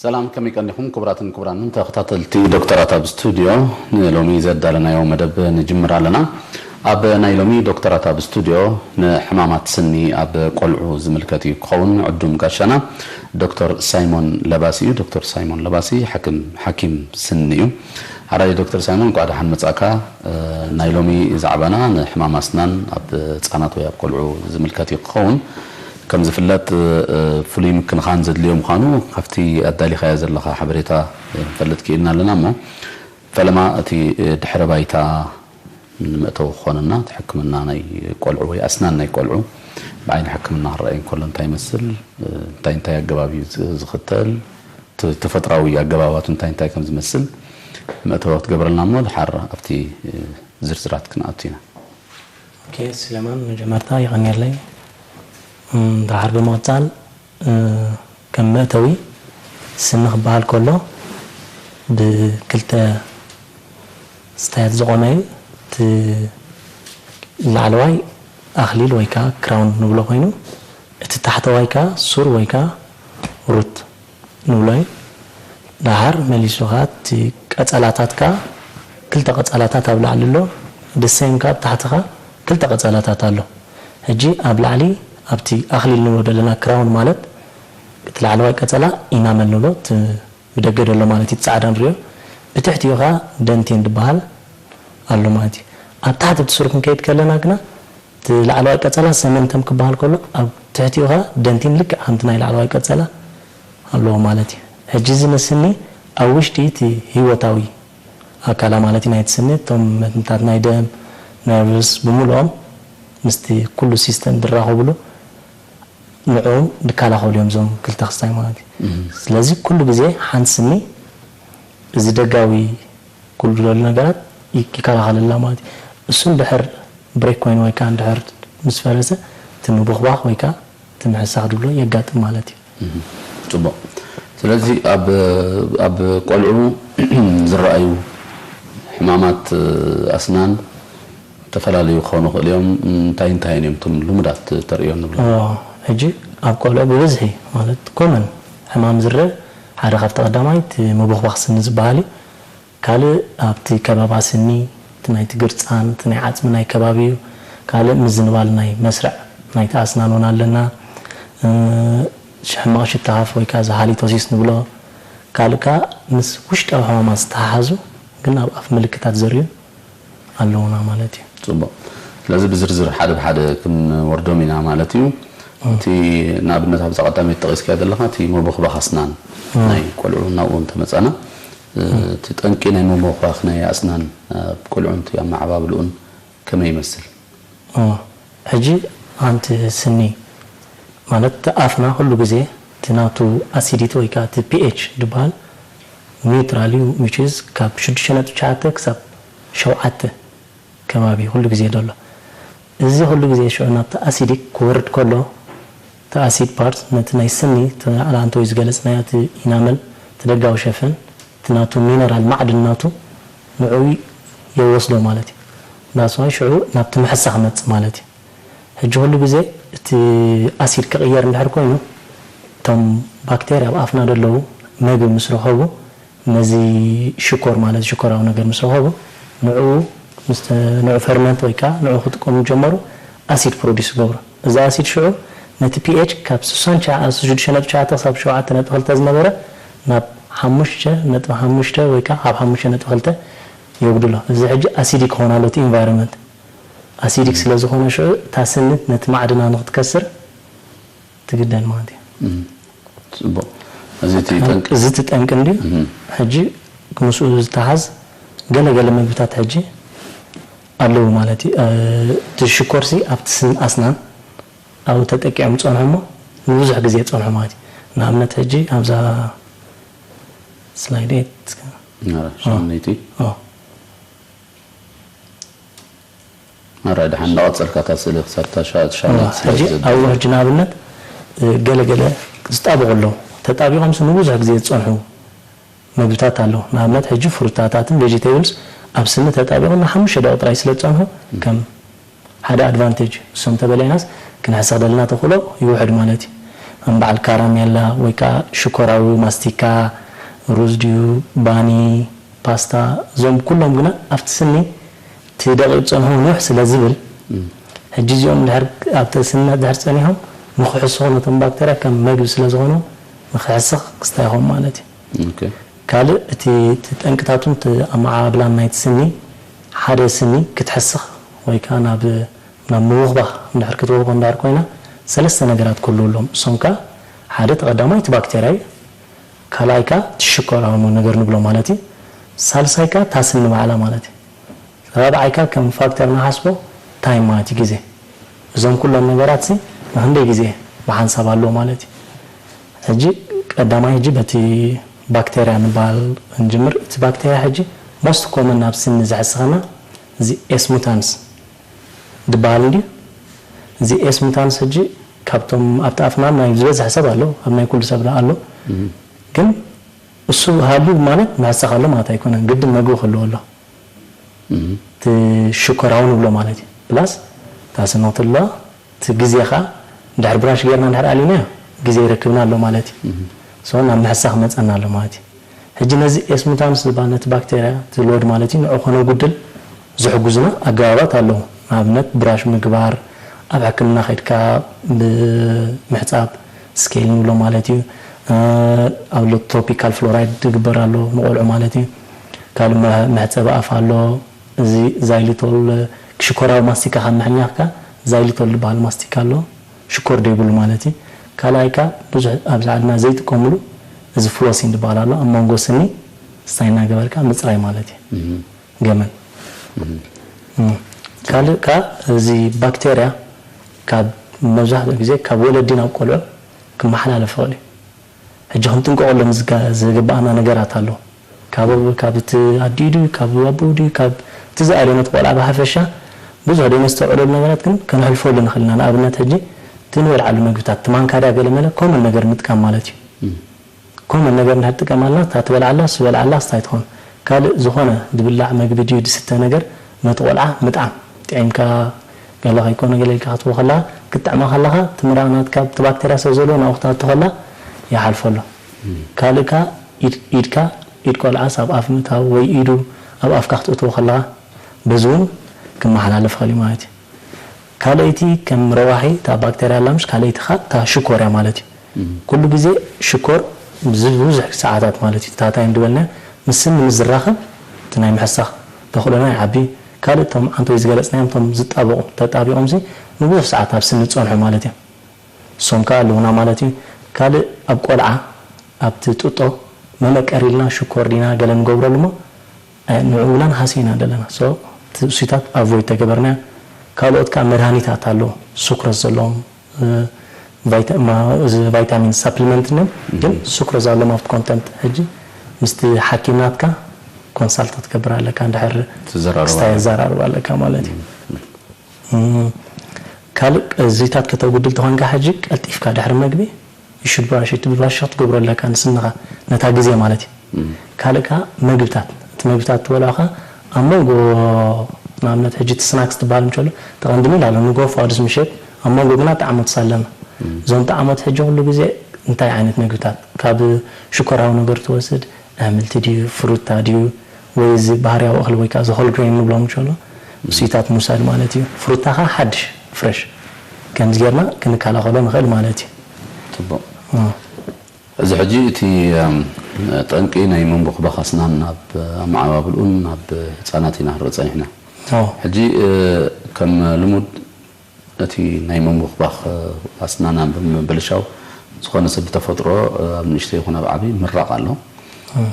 ሰላም፣ ከመይ ቀኒኹም ክቡራትን ክቡራንን ተኸታተልቲ ዶክተራት ኣብ ስቱድዮ? ንሎሚ ዘዳለናዮ መደብ ንጅምር ኣለና። ኣብ ናይ ሎሚ ዶክተራት ኣብ ስቱድዮ ንሕማማት ስኒ ኣብ ቆልዑ ዝምልከት እዩ ክኸውን። ዕዱም ጋሻና ዶክተር ሳይሞን ለባሲ እዩ። ዶክተር ሳይሞን ለባሲ ሓኪም፣ ሓኪም ስኒ እዩ። ሓራይ ዶክተር ሳይሞን፣ እንኳዕ ደሓን መጻእካ። እ፣ ናይ ሎሚ ዛዕባና ንሕማም ኣስናን ኣብ ህጻናት ወይ ኣብ ቆልዑ ዝምልከት እዩ ክኸውን። ከም ዝፍለጥ፣ እ፣ ፍሉይ ምክንኻን ዘድልዮ ምዃኑ ካብቲ ኣዳሊኻዮ ዘለኻ ሓበሬታ ክንፈልጥ ክኢልና ኣለና። እሞ ፈለማ እቲ፣ እ፣ ድሕረ ባይታ ንመእተዊ ክኾነና፣ እቲ ሕክምና ናይ ቆልዑ ወይ ኣስናን ናይ ቆልዑ ብዓይኒ ሕክምና ክረኣይ እንከሎ እንታይ ይመስል፣ እ፣ እንታይ እንታይ ኣገባብ እዩ ዝ-፣ ዝኽተል፣ ተ-፣ ተፈጥራዊ ኣገባባቱ እንታይ እንታይ ከም ዝመስል መእተዊ ክትገብረልና እሞ ድሓር ኣብቲ፣ እ፣ ዝርዝራት ክንኣቱ ኢና። ኦኬ፣ ስሌማን፣ መጀመርታ የቐንየለይ። እም፣ ደሓር ብምቕጻል፣ እ፣ ከም መእተዊ፣ ስኒ ክበሃል ከሎ ብክልተ ስታያት ዝቖመ እዩ። እቲ ላዕለዋይ ኣኽሊል ወይ ከኣ ክራውን ንብሎ ኮይኑ፣ እቲ ታሕተዋይ ከኣ ሱር ወይ ከኣ ሩት ንብሎ እዩ። ደሓር መሊሱ ከኣ እቲ ቀጸላታት ከኣ ክልተ ቀጸላታት ኣብ ላዕሊ ኣሎ፣ ደሰይም ከኣ ኣብ ታሕቲ ከኣ ክልተ ቀጸላታት ኣሎ። ሕጂ ኣብ ላዕሊ ኣብቲ ኣኽሊል ንብሎ ዘለና ክራውን ማለት እቲ ላዕለዋይ ቀጸላ ኢናመል ንብሎ፣ እቲ ብደገ ዘሎ ማለት እዩ፣ እቲ ጻዕዳ ንሪኦ። ብትሕቲኡ ከኣ ደንቲን ዝበሃል ኣሎ ማለት እዩ። ኣብ ታሕቲ እቲ ሱር ክንከይድ ከለና ግና እቲ ላዕለዋይ ቀጸላ ሰመንተም ክበሃል ከሎ ኣብ ትሕቲኡ ከኣ ደንቲን ልክዕ ከምቲ ናይ ላዕለዋይ ቀጸላ ኣለዎ ማለት እዩ። ሕጂ እዚ ንስኒ ኣብ ውሽጢ እቲ ህይወታዊ ኣካላ ማለት እዩ ናይቲ ስኒ እቶም መትንታት ናይ ደም፣ ነርቭስ ብምልኦም ምስቲ ኩሉ ሲስተም ዝራኸብሉ ንዕኡ ዝከላኸሉ እዮም እዞም ክልተ ክስታይ ማለት እዩ። እም። ስለዚ ኩሉ ግዜ ሓንቲ ስኒ እዚ ደጋዊ ኩሉ ዘሎ ነገራት ይ-፣ ይከላኸለላ ማለት እዩ። እሱ እንድሕር ብሬክ ኮይኑ ወይ ከዓ እንድሕር ምስ ፈረሰ እቲ ምብኽባኽ ወይ ከዓ እቲ ምሕሳኽ ድብሎ የጋጥም ማለት እዩ። እም። ጽቡቕ። ስለዚ ኣብ፣ ኣብ ቆልዑ ዝረኣዩ ሕማማት ኣስናን ዝተፈላለዩ ክኾኑ ይኽእሉ እዮም። እንታይ እንታይ እዮም እቶም ልሙዳት ተርእዮ ንብሎ? ኦ፣ ሕጂ ኣብ ቆልዑ ብብዝሒ ማለት ኮመን ሕማም ዝረአ ሓደ ካብቲ ቀዳማይ እቲ ምብኽባኽ ስኒ ዝበሃል እዩ። ካልእ ኣብቲ ከባባ ስኒ፣ እቲ ናይቲ ግርጻን፣ እቲ ናይ ዓጽሚ ናይ ከባቢ እዩ። ካልእ ምዝንባል ናይ መስርዕ ናይቲ ኣስናን እውን ኣለና። እ፣ ሕማቕ ሽታ ኣፍ ወይ ከዓ እዚ ሃሊቶሲስ ንብሎ። ካልእ ከዓ ምስ ውሽጣዊ ሕማማት ዝተሓሓዙ ግን ኣብ ኣፍ ምልክታት ዘርእዩ ኣለውና ማለት እዩ። ጽቡቕ። ስለዚ ብዝርዝር ሓደ ብሓደ ክንወርዶም ኢና ማለት እዩ። እ። እቲ ንኣብነት ኣብዛ ቀዳመይቲ ጠቒስካዮ ዘለኻ እቲ ምብኽባኽ ኣስናን እ። ናይ ቆልዑ ናብኡ እንተመጻና፣ እ፣ እ። እቲ ጠንቂ ናይ ምብኽባኽ ናይ ኣስናን ኣብ ቆልዑ እቲ ኣመዓባብልኡን ከመይ ይመስል? እ። ሕጂ ሓንቲ ስኒ ማለት እቲ ኣፍና ኩሉ ግዜ እቲ ናቱ ኣሲዲቲ ወይ ከዓ እቲ ፒኤች ዝበሃል ኒውትራል እዩ፣ which is ካብ ሽዱሽተ ነጥቢ ትሽዓተ ክሳብ ሸውዓተ ከባቢ ኩሉ ግዜ ዘሎ። እዚ ኩሉ ግዜ ሽዑ ናብቲ ኣሲዲክ ክወርድ ከሎ፣ እቲ ኣሲድ ፓርት ነቲ ናይ ስኒ፣ እቲ ኣንተ ወይ ዝገለጽናዮ እቲ ኢናመል፣ እቲ ደጋዊ ሸፈን፣ እቲ ናቱ ሚነራል ማዕድን ናቱ ንዕኡ ይወስዶ ማለት እዩ። That's why ሽዑ ናብቲ ምሕሳኽ ክመጽእ ማለት እዩ። ሕጂ ኩሉ ግዜ እቲ ኣሲድ ክቕየር እንድሕር ኮይኑ፣ እቶም ባክቴርያ ኣብ ኣፍና ዘለዉ መግቢ ምስ ረኸቡ፣ ነዚ ሽኮር ማለት ሽኮራዊ ነገር ምስ ረኸቡ፣ ንዕኡ ምስ ተ-፣ ንዑ ፈርመንት ወይ ከዓ ንዑ ክጥቀሙ ጀመሩ፣ ኣሲድ ፕሮዲስ ይገብሩ። እዚ ኣሲድ ሽዑ ነቲ ፒኤች ካብ ስሳን ትሽዓ፣ ሽዱሽተ ነጥቢ ትሽዓተ ክሳብ ሸውዓተ ነጥቢ ክልተ ዝነበረ ናብ ሓሙሽተ ነጥቢ ሓሙሽተ ወይ ከዓ ካብ ሓሙሽተ ነጥቢ ክልተ የጉድሎ። እዚ ሕጂ ኣሲዲክ ክኾን ኣሎ እቲ ኢንቫይሮንመንት። ኣሲዲክ ስለ ዝኾነ ሽዑ እታ ስኒ ነቲ ማዕድና ንክትከስር ትግደድ ማለት እዩ። እም፣ ጽቡቕ። እዚ እቲ ጠንቂ፣ እዚ እቲ ጠንቂ እንድዩ። እም። ሕጂ ምስኡ ዝተሓዝ ገለ ገለ ምግብታት ሕጂ ኣለዉ ማለት እዩ። እ፣ እቲ ሽኮርሲ ኣብቲ ስን ኣስናን ኣብኡ ተጠቂዖም ዝጸንሑ እሞ ንብዙሕ ግዜ ይጸንሑ ማለት እዩ። ንኣብነት ሕጂ ኣብዛ ስላይድ ኤት፣ ኧረ፣ ሸውዓተ። ኦ። ኣራይ፣ ደሓን እንዳቐጸልካ እታ ስእሊ ክሳብ እታ ሻ-፣ ሻ-፣ ዋ፣ ስለ ሕጂ ዘ-፣ ኣብኡ ሕጂ ንኣብነት፣ እ፣ ገለ ገለ ዝጣበቑ ኣለዉ። ተጣቢቖምሲ ንብዙሕ ግዜ ዝጸንሑ መግብታት ኣለዉ። ንኣብነት ሕጂ ፍሩታታትን ቬጀቴብልስ ኣብ ስኒ ተጣቢቑ ንሓሙሽተ ደቂቕ ጥራይ ስለ ዝጸንሑ ከም ሓደ ኣድቫንቴጅ እሶም ተበሊዕናስ ክንሕሰኽ ዘለና ተኽእሎ ይውሕድ ማለት እዩ። ከም በዓል ካራሜላ ወይ ከዓ ሽኮራዊ ማስቲካ፣ ሩዝ ድዩ፣ ባኒ፣ ፓስታ፣ እዞም ኩሎም ግና ኣብቲ ስኒ እቲ ደቂቕ ዝፀንሑ ንውሕ ስለ ዝብል፣ ሕጂ እዚኦም ድሕር ኣብቲ ስኒ ድሕር ፀኒሖም ንክሕስኹ ነቶም ባክተርያ ከም መግቢ ስለ ዝኾኑ ንክሕስኽ ክስታይ ይኾኑ ማለት እዩ። ካልእ እቲ እቲ ጠንቅታቱን እቲ ኣመዓባብላን ናይቲ ስኒ ሓደ ስኒ ክትሕስኽ ወይ ከዓ ናብ ናብ ምውኽባኽ እንድሕር ክትወኽቦ እንድሕር ኮይና ሰለስተ ነገራት ክህልዉ ኣለዎም። እሶም ከዓ ሓደ እቲ ቀዳማይ እቲ ባክተርያ እዩ። ካልኣይ ከዓ እቲ ሽኮራዊ ነገር ንብሎ ማለት እዩ። ሳልሳይ ከዓ እታ ስኒ ባዕላ ማለት እዩ። ራብዓይ ከዓ ከም ፋክተር ንሓስቦ ታይም ማለት እዩ፣ ግዜ። እዞም ኩሎም ነገራት ሲ ንክንደይ ግዜ ብሓንሳብ ኣለዎ ማለት እዩ። ሕጂ ቀዳማይ ሕጂ በቲ ባክተርያ ንበሃል ንጅምር። እቲ ባክተርያ ሕጂ ሞስት ኮመን ናብ ስኒ ዘሕስኸና እዚ ኤስ ሙታንስ ዝበሃል እንድዩ። እዚ ኤስ ሙታንስ ሕጂ ካብቶም ኣብቲ ኣፍና ናይ ዝበዝሐ ሰብ ኣሎ፣ ኣብ ናይ ኩሉ ሰብ ኣሎ። ግን እሱ ሃልዩ ማለት ምሕሳኽ ኣሎ ማለት ኣይኮነን፣ ግድን መግቢ ክህልዎ ኣሎ። እቲ ሽኮራዊ ንብሎ ማለት እዩ። ፕላስ እታ ስኒ ክትህልዋ እቲ ግዜ ከዓ እንድሕር ብራሽ ጌርና እንድሕር ኣሊናዮ ግዜ ይረክብና ኣሎ ማለት እዩ። ሶ ናብ ምሕሳኽ መፀና ኣሎ ማለት እዩ። ሕጂ ነዚ ኤስ ሙታንስ ዝበሃል ነቲ ባክቴርያ እቲ ሎድ ማለት እዩ ንዑ ከነጉድል ዝሕግዙና ኣገባባት ኣለዉ። ንኣብነት ብራሽ ምግባር፣ ኣብ ሕክምና ከይድካ ብምሕፃብ ስኬል ንብሎ ማለት እዩ። ኣብ ቶፒካል ፍሎራይድ ዝግበር ኣሎ ንቆልዑ ማለት እዩ። ካልእ መ- መሕፀቢ ኣፍ ኣሎ። እዚ ዛይሊቶል ሽኮራዊ ማስቲካ ካብ ምሕኛኽካ ዛይሊቶል ዝበሃል ማስቲካ ኣሎ። ሽኮር ዘይብሉ ማለት እዩ። ካልኣይ ከ ብዙሕ ኣብዚ ዓድና ዘይጥቀምሉ እዚ ፍሎሲን ዝበሃል ኣሎ። ኣብ መንጎ ስኒ ስታይ እናገበርካ ምፅራይ ማለት እዩ። ገመል ካልእ ከ እዚ ባክቴርያ ካብ መብዛሕትኡ ግዜ ካብ ወለዲ ናብ ቆልዑ ክመሓላለፍ ይኽእል እዩ። ሕጂ ክንጥንቀቐሎም ዝግባኣና ነገራት ኣሎ። ካብ ካብ እቲ ኣዲኡ ድዩ ካብ ኣቦኡ ድዩ ካብ እቲ ዝኣለመት ቆልዓ ብሓፈሻ ብዙሕ ደይነስተውዕለሉ ነገራት ግን ከነሕልፈሉ ንኽእል ኢና። ንኣብነት ሕጂ እቲ ንበልዓሉ መግብታት እቲ ማንካድያ ገለ መለ ኮመን ነገር ምጥቃም ማለት እዩ። ኮመን ነገር እንድሕር ትጥቀም ኣላ እታ ትበልዓላ ዝበልዓላ ስታይ ትኾን። ካልእ ዝኾነ ዝብላዕ መግቢ ድዩ ዝስተ ነገር ነቲ ቆልዓ ምጥዓም ጥዒምካ ገለ ከይኮነ ገለ ኢልካ ክትቦ ከለኻ ክትጥዕማ ከለኻ እቲ ምራቕ ናትካ እቲ ባክተርያ ስለ ዘለዎ ናብኡ ክታቱ ከላ ይሓልፎ ኣሎ። ካልእ ከኣ ኢድ- ኢድካ ኢድ ቆልዓስ ኣብ ኣፍ ምእታው ወይ ኢዱ ኣብ ኣፍካ ክትእትዎ ከለኻ በዚ እውን ክመሓላለፍ ይኽእል እዩ ማለት እዩ። ካልኣይቲ ከም ረዋሒ እታ ባክተርያ ኣላ ምሽ ካልኣይቲ ከኣ እታ ሽኮር እያ ማለት እዩ። ኩሉ ግዜ ሽኮር ብዙሕ ሰዓታት ማለት እዩ እታ ታይም ዝበልና ምስ ስኒ ምስ ዝራኸብ እቲ ናይ ምሕሳኽ ተኽእሎና ይዓቢ። ካልእ እቶም ዓንተወይ ዝገለፅናዮም እቶም ዝጣበቑ ተጣቢቖም ሲ ንብዙሕ ሰዓት ኣብ ስኒ ዝፀንሑ ማለት እዮም። እሶም ከኣ ኣለዉና ማለት እዩ። ካልእ ኣብ ቆልዓ ኣብቲ ጡጦ መመቀሪ ኢልና ሽኮር ዲና ገለ ንገብረሉ እሞ ንዑ ውላን ሃሰይና ዘለና እሱታት ኣቮይድ ተገበርና። ካልኦት ከኣ መድሃኒታት ኣለዉ ሱክሮስ ዘለዎም ቫይታሚን ሳፕሊመንት ነ ግን ሱክሮስ ኣለዎም ኣብቲ ኮንተንት ሕጂ ምስቲ ሓኪም ናትካ ኮንሳልት ክትገብር ኣለካ እንድሕር ክስታይ ዘራርብ ኣለካ ማለት እዩ። ካልእ እዚታት ከተጉድል ተኾንካ ሕጂ ቀልጢፍካ ድሕሪ መግቢ ይሽድ ብራሽ እቲ ብራሽ ክትገብሮ ኣለካ ንስንኻ ነታ ግዜ ማለት እዩ። ካልእ ከኣ መግብታት እቲ መግብታት ትበልዖ ከኣ ኣብ መንጎ ንኣብነት ሕጂ እቲ ስናክስ ትበሃል እንከሎ ተቐንድሚ ኢላ ኣሎ ንጎ ፋድስ ምሸት ኣብ መንጎ ግና ጣዕሞት ኣለና። እዞም ጣዕሞት ሕጂ ኩሉ ግዜ እንታይ ዓይነት መግብታት ካብ ሽኮራዊ ነገር ትወስድ ኣሕምልቲ ድዩ ፍሩታ ድዩ ወይ እዚ ባህርያዊ እኽሊ ወይ ከዓ እዚ ሆል ግሬን ንብሎም እንከሎ እሱታት ምውሳድ ማለት እዩ። ፍሩታ ከዓ ሓድሽ ፍረሽ ከምዚ ጌርና ክንከላኸሎ ንኽእል ማለት እዩ። ፅቡቅ። እዚ ሕጂ እቲ ጠንቂ ናይ መንቡኽባኽ ኣስናን ናብ ኣመዓባብልኡን ናብ ህፃናት ኢና ክንርኢ ፀኒሕና። ሕጂ ከም ልሙድ እቲ ናይ መንቡኽባኽ ኣስናና ብምብልሻው ዝኾነ ሰብ ብተፈጥሮ ኣብ ንእሽተይ ይኹን ኣብ ዓብዪ ምራቕ ኣሎ።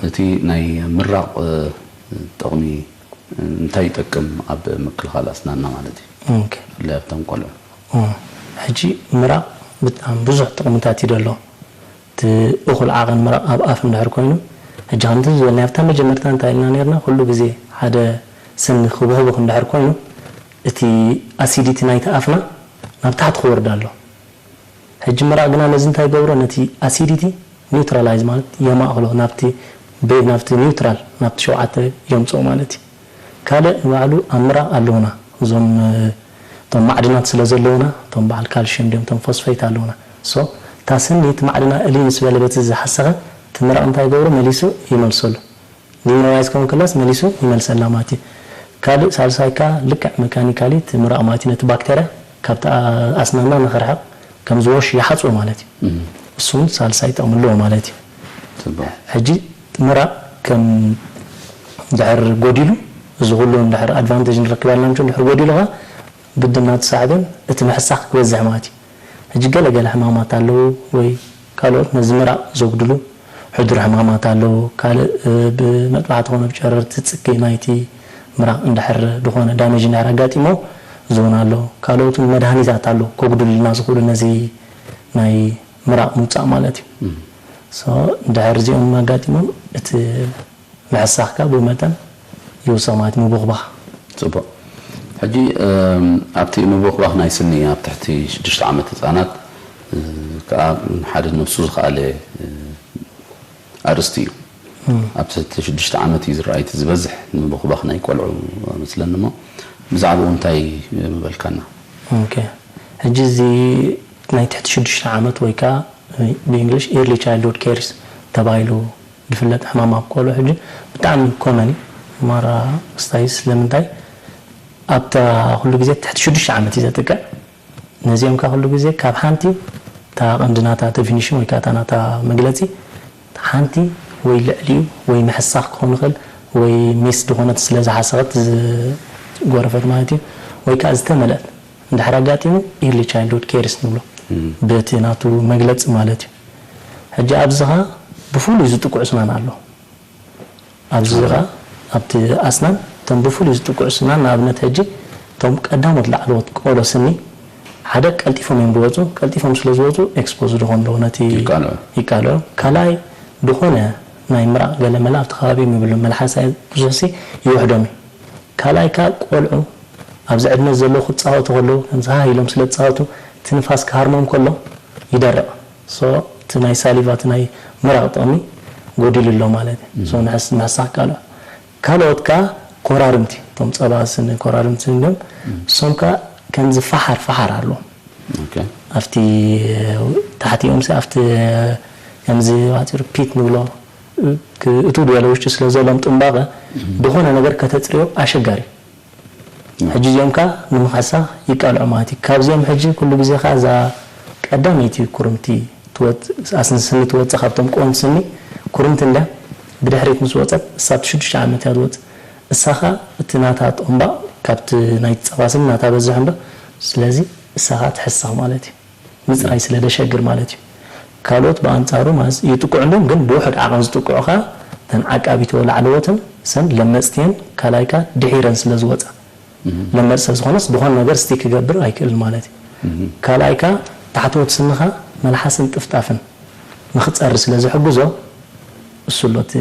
እቲ ናይ ምራቕ ጥቕሚ እንታይ ይጠቅም ኣብ ምክልኻል ኣስናና ማለት እዩ? ብፍላይ ኣብቶም ቆልዑ። ሕጂ ምራቕ ብጣዕሚ ብዙሕ ጥቕምታት እዩ ደሎ። እቲ እኹል ዓቐን ምራቕ ኣብ ኣፍ እንድሕር ኮይኑ፣ ሕጂ ከምቲ ዝበልናዮ ኣብታ መጀመርታ እንታይ ኢልና ነርና? ኩሉ ግዜ ሓደ ስኒ ክቡኽቡኽ እንድሕር ኮይኑ፣ እቲ ኣሲዲቲ ናይቲ ኣፍና ናብ ታሕቲ ክወርድ ኣሎ። ሕጂ ምራቕ ግና ነዚ እንታይ ይገብሮ? ነቲ ኣሲዲቲ ኒውትራላይዝ ማለት የማእኽሎ ናብቲ ቤ ናብቲ ኒውትራል ናብቲ ሸውዓተ የምፅኦ ማለት እዩ። ካልእ ንባዕሉ ኣብ ምራቕ ኣለውና እዞም እቶም ማዕድናት ስለ ዘለውና እቶም በዓል ካልሽየም ድዮም እቶም ፎስፌት ኣለውና ሶ እታ ስኒ እቲ ማዕድና እልይ ምስ በለ በቲ ዝሓሰኸ እቲ ምራቕ እንታይ ይገብሮ? መሊሱ ይመልሰሉ። ዲሚነራይዝ ከውን ከላስ መሊሱ ይመልሰላ ማለት እዩ። ካልእ ሳልሳይ ከኣ ልክዕ መካኒካሊ እቲ ምራቕ ማለት እዩ ነቲ ባክተርያ ካብቲ ኣስናንና ንኽርሕቕ ከም ዝወሽ ይሓጽቦ ማለት እዩ። እሱ እውን ሳልሳይ ጥቕሚ ኣለዎ ማለት እዩ። ሕጂ ምራቕ ከም ድሕር ጎዲሉ፣ እዚ ኩሉ ድሕር ኣድቫንቴጅ ንረክብ ኣለና፣ ድሕር ጎዲሉ ኸዓ ግድና እቲ ሳዕቤን እቲ ምሕሳኽ ክበዝሕ ማለት እዩ። ሕጂ ገለ ገለ ሕማማት ኣለዉ ወይ ካልኦት ነዚ ምራቕ ዘጉድሉ ሕዱር ሕማማት ኣለዉ። ካልእ ብመጥባሕቲ ኾነ ብጨረርቲ ጽጌ ናይቲ ምራቕ እንድሕር ዝኾነ ዳሜጅ እንድሕር ኣጋጢሞ ዝውን ኣሎ። ካልኦት እውን መድሃኒታት ኣለዉ ከጉድሉልና ዝኽእሉ ነዚ ናይ ምራቕ ምውጻእ ማለት እዩ። ሶ እንድሕር እዚኦም ኣጋጢሞም እቲ ምሕሳኽካ ብመጠን ይውስኽ ማለት ምቡኽባኽ። ጽቡቕ። ሕጂ ኣብቲ ምቡኽባኽ ናይ ስኒ ኣብ ትሕቲ ሽዱሽተ ዓመት ህጻናት ከዓ ሓደ ነብሱ ዝኸኣለ ኣርእስቲ እዩ። ኣብ ትሕቲ ሽዱሽተ ዓመት እዩ ዝረኣይ እቲ ዝበዝሕ ምቡኽባኽ ናይ ቆልዑ መስለኒ እሞ ብዛዕባኡ እንታይ ምበልካና? ኦኬ። ሕጂ እዚ ናይ ትሕቲ ሽዱሽተ ዓመት ወይ ከዓ ብእንግሊሽ ኤርሊ ቻይልድሁድ ኬርስ ተባሂሉ ዝፍለጥ ሕማም ኣብ ቆልዑ ሕጂ ብጣዕሚ ኮመን እዩ። ማራ ስታይ ስለምንታይ ኣብታ ኩሉ ግዜ ትሕቲ ሽዱሽተ ዓመት እዩ ዘጥቅዕ። ነዚኦም ከ ኩሉ ግዜ ካብ ሓንቲ እታ ቀንዲ ናታ ዴፊኒሽን ወይ ከዓ እታ ናታ መግለፂ ሓንቲ ወይ ልዕሊኡ ወይ ምሕሳኽ ክኸውን ይኽእል ወይ ሚስ ዝኾነት ስለ ዝሓሰኸት ዝጎረፈት ማለት እዩ ወይ ከዓ ዝተመልአት እንድሕር ኣጋጢሙ ኤርሊ ቻይልድሁድ ኬርስ ንብሎ በቲ ናቱ መግለፂ ማለት እዩ። ሕጂ ኣብዚ ኸ ብፍሉይ ዝጥቅዑ ስናን ኣሎ። ኣብዚ ኸ ኣብቲ ኣስናን እቶም ብፍሉይ ዝጥቅዑ ስናን ንኣብነት ሕጂ እቶም ቀዳሞት ላዕለዎት ቆሎ ስኒ ሓደ ቀልጢፎም እዮም ዝወፁ። ቀልጢፎም ስለ ዝወፁ ኤክስፖዝ ዝኾኑ ኣለዉ ነቲ ይቃልዑ። ካልኣይ ዝኾነ ናይ ምራቕ ገለመለ ኣብቲ ከባቢ ይብሉ መልሓስ ብዙሕ ሲ ይውሕዶም እዩ። ካልኣይ ከ ቆልዑ ኣብዚ ዕድመ ዘለዉ ክፃወቱ ከለዉ ከምዚ ሃህ ኢሎም ስለ ዝፃወቱ እቲ ንፋስ ክሃርሞም ከሎ ይደርቕ። ሶ እቲ ናይ ሳሊቫ እቲ ናይ ምራቕ ጥቕሚ ጎዲሉ ኣሎ ማለት እዩ። ሶ ንሕስ ንሕሳ ክቃልዑ ካልኦት ከ ኮራርምቲ እቶም ፀባ ስኒ ኮራርምቲ ስኒ እዮም። እሶም ከ ከምዚ ፈሓር ፈሓር ኣለዎም። ኣብቲ ታሕቲኦም ሲ ኣብቲ ከምዚ ባፂሩ ፒት ንብሎ እቱ ዝበለ ውሽጢ ስለ ዘሎም ጥንባቐ ዝኾነ ነገር ከተፅርዮ ኣሸጋሪ። ሕጂ እዚኦም ከ ንምሕሳኽ ይቃልዑ ማለት እዩ። ካብዚኦም ሕጂ ኩሉ ግዜ ከ እዛ ቀዳመይቲ ኩርምቲ ትወፅ ኣስንስኒ ትወፅእ ካብቶም ቆንት ስኒ ኩርምቲ እንዳ ብድሕሪት ምስ ወፀት እሳ እቲ ሽዱሽተ ዓመት እያ ትወፅእ። እሳ ከ እቲ ናታ ጥንባቕ ካብቲ ናይ ፀባ ስኒ ናታ በዝሕ እንዶ ስለዚ እሳ ከ ትሕሳኽ ማለት እዩ። ምፅራይ ስለ ደሸግር ማለት እዩ። ካልኦት ብኣንፃሩ ማለት ይጥቅዑ እንዲም ግን ብውሕድ ዓቐን ዝጥቅዑ ከዓ እተን ዓቃቢቶ ላዕለዎትን ሰን ለመፅቲየን ካላይካ ድሒረን ስለ ዝወፃ ለመፅ ስለ ዝኾነስ ዝኾነ ነገር ስቲ ክገብር ኣይክእልን ማለት እዩ። ካልኣይካ ታሕተዎት ስንኻ መልሓስን ጥፍጣፍን ንክፀሪ ስለ ዝሕግዞ እሱ ኣሎ እቲ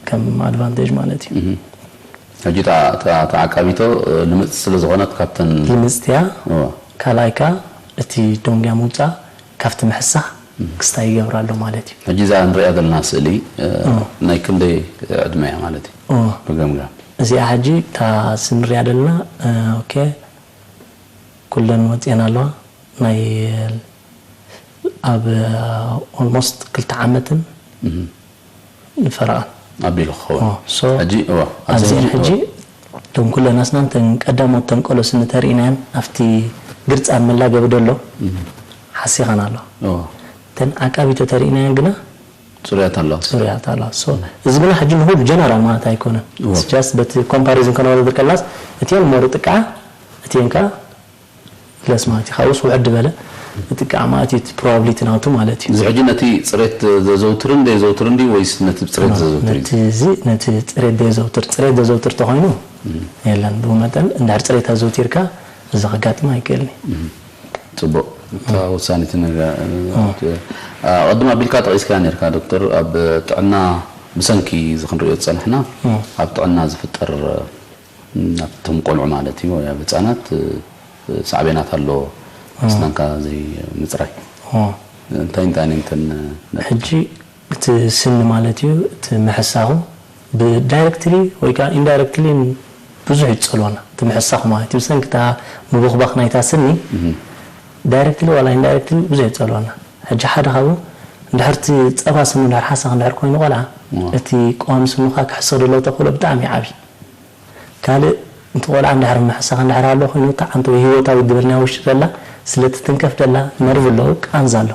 ከም ኣድቫንቴጅ ማለት እዩ። ሕጂ ተዓቃቢቶ ልምፅቲ ስለ ዝኾነት ካብተን ልምፅትያ ካልኣይካ እቲ ደንጉያ ምውፃእ ካብቲ ምሕሳኽ ክስታይ ይገብር ኣሎ ማለት እዩ። ሕጂ እዛ ንሪኣ ዘለና ስእሊ ናይ ክንደይ ዕድመ እያ ማለት እዩ? ብገምጋም እዚኣ ሕጂ እታ ስንሪኣ ዘለና ኦኬ ኩለን ወፂአን ኣለዋ ናይ ኣብ ኦልሞስት ክልተ ዓመትን ንፈረቓን ኣቢሉ ክኸውን ሕጂ ኣብዚአን ሕጂ እቶም ኩለን ኣስናን ተን ቀዳሞት ተንቀሎ ስኒ ተርእናየን ኣብቲ ግርፃን መላገቢ ደሎ ሓሲኻን ኣሎ። ተን ዓቃቢቶ ተርእናየን ግና ፅሩያት ኣለዋ። ፅሩያት ኣለዋ። እዚ ግና ሕጂ ንሁሉ ጀነራል ማለት ኣይኮነን። ጃስት በቲ ኮምፓሪዝን ከነወዳድር ከለናስ እቲአን ሞር ጥቃዓ እቲአን ከዓ ለስ ማለት እዩ። ካብኡስ ውሕድ ዝበለ እቲ ከዓ ማለት እዩ እቲ ፕሮባብሊቲ ናቱ ማለት እዩ። እዚ ሕጂ ነቲ ፅሬት ዘዘውትርን ዘየዘውትርን ድዩ ወይስ ነቲ ፅሬት ዘዘውትር እዩ? ነቲ እዚ ነቲ ፅሬት ዘየዘውትር ፅሬት ዘዘውትር ተኾይኑ የለን ብኡ መጠን እንድሕር ፅሬት ኣዘውቲርካ እዚ ከጋጥም ኣይክእልን እዩ። ፅቡቅ እታ ወሳኒት ነገር ቅድም ኣቢልካ ጠቂስካ ነርካ ዶክተር ኣብ ጥዕና ብሰንኪ እዚ ክንሪኦ ዝፀናሕና ኣብ ጥዕና ዝፍጠር ኣብቶም ቆልዑ ማለት እዩ ወይ ኣብ ህፃናት ሳዕቤናት ኣሎ ኣስናንካ ዘይምፅራይ እንታይ እንታይ ነንተን ሕጂ እቲ ስኒ ማለት እዩ እቲ ምሕሳኹ ብዳይረክትሊ ወይ ከዓ ኢንዳይረክትሊ ብዙሕ ይፀልወና እቲ ምሕሳኹ ማለት እዩ ብሰንኪ እታ ምብኽባኽ ናይታ ስኒ ዳይረክትሊ ዋላ ኢንዳይረክትሊ ብዙሕ ይፀልወና ሕጂ ሓደ ካብኡ፣ እንድሕር እቲ ጸባ ስኑ እንድሕር ሓሳኽ እንድሕር ኮይኑ ቆልዓ፣ እቲ ቀዋሚ ስኑኻ ክሕሰ ደሎ ተኽእሎ ብጣዕሚ ይዓቢ። ካልእ፣ እቲ ቆልዓ እንድሕር ምሕሳኽ እንድሕር ኣሎ ኮይኑ፣ እታ ዓንቶ ህይወታዊ ዝበልናያ ውሽጢ ዘላ ስለ ትትንከፍ ዘላ ነርቭ ኣሎ፣ ቃንዛ ኣሎ።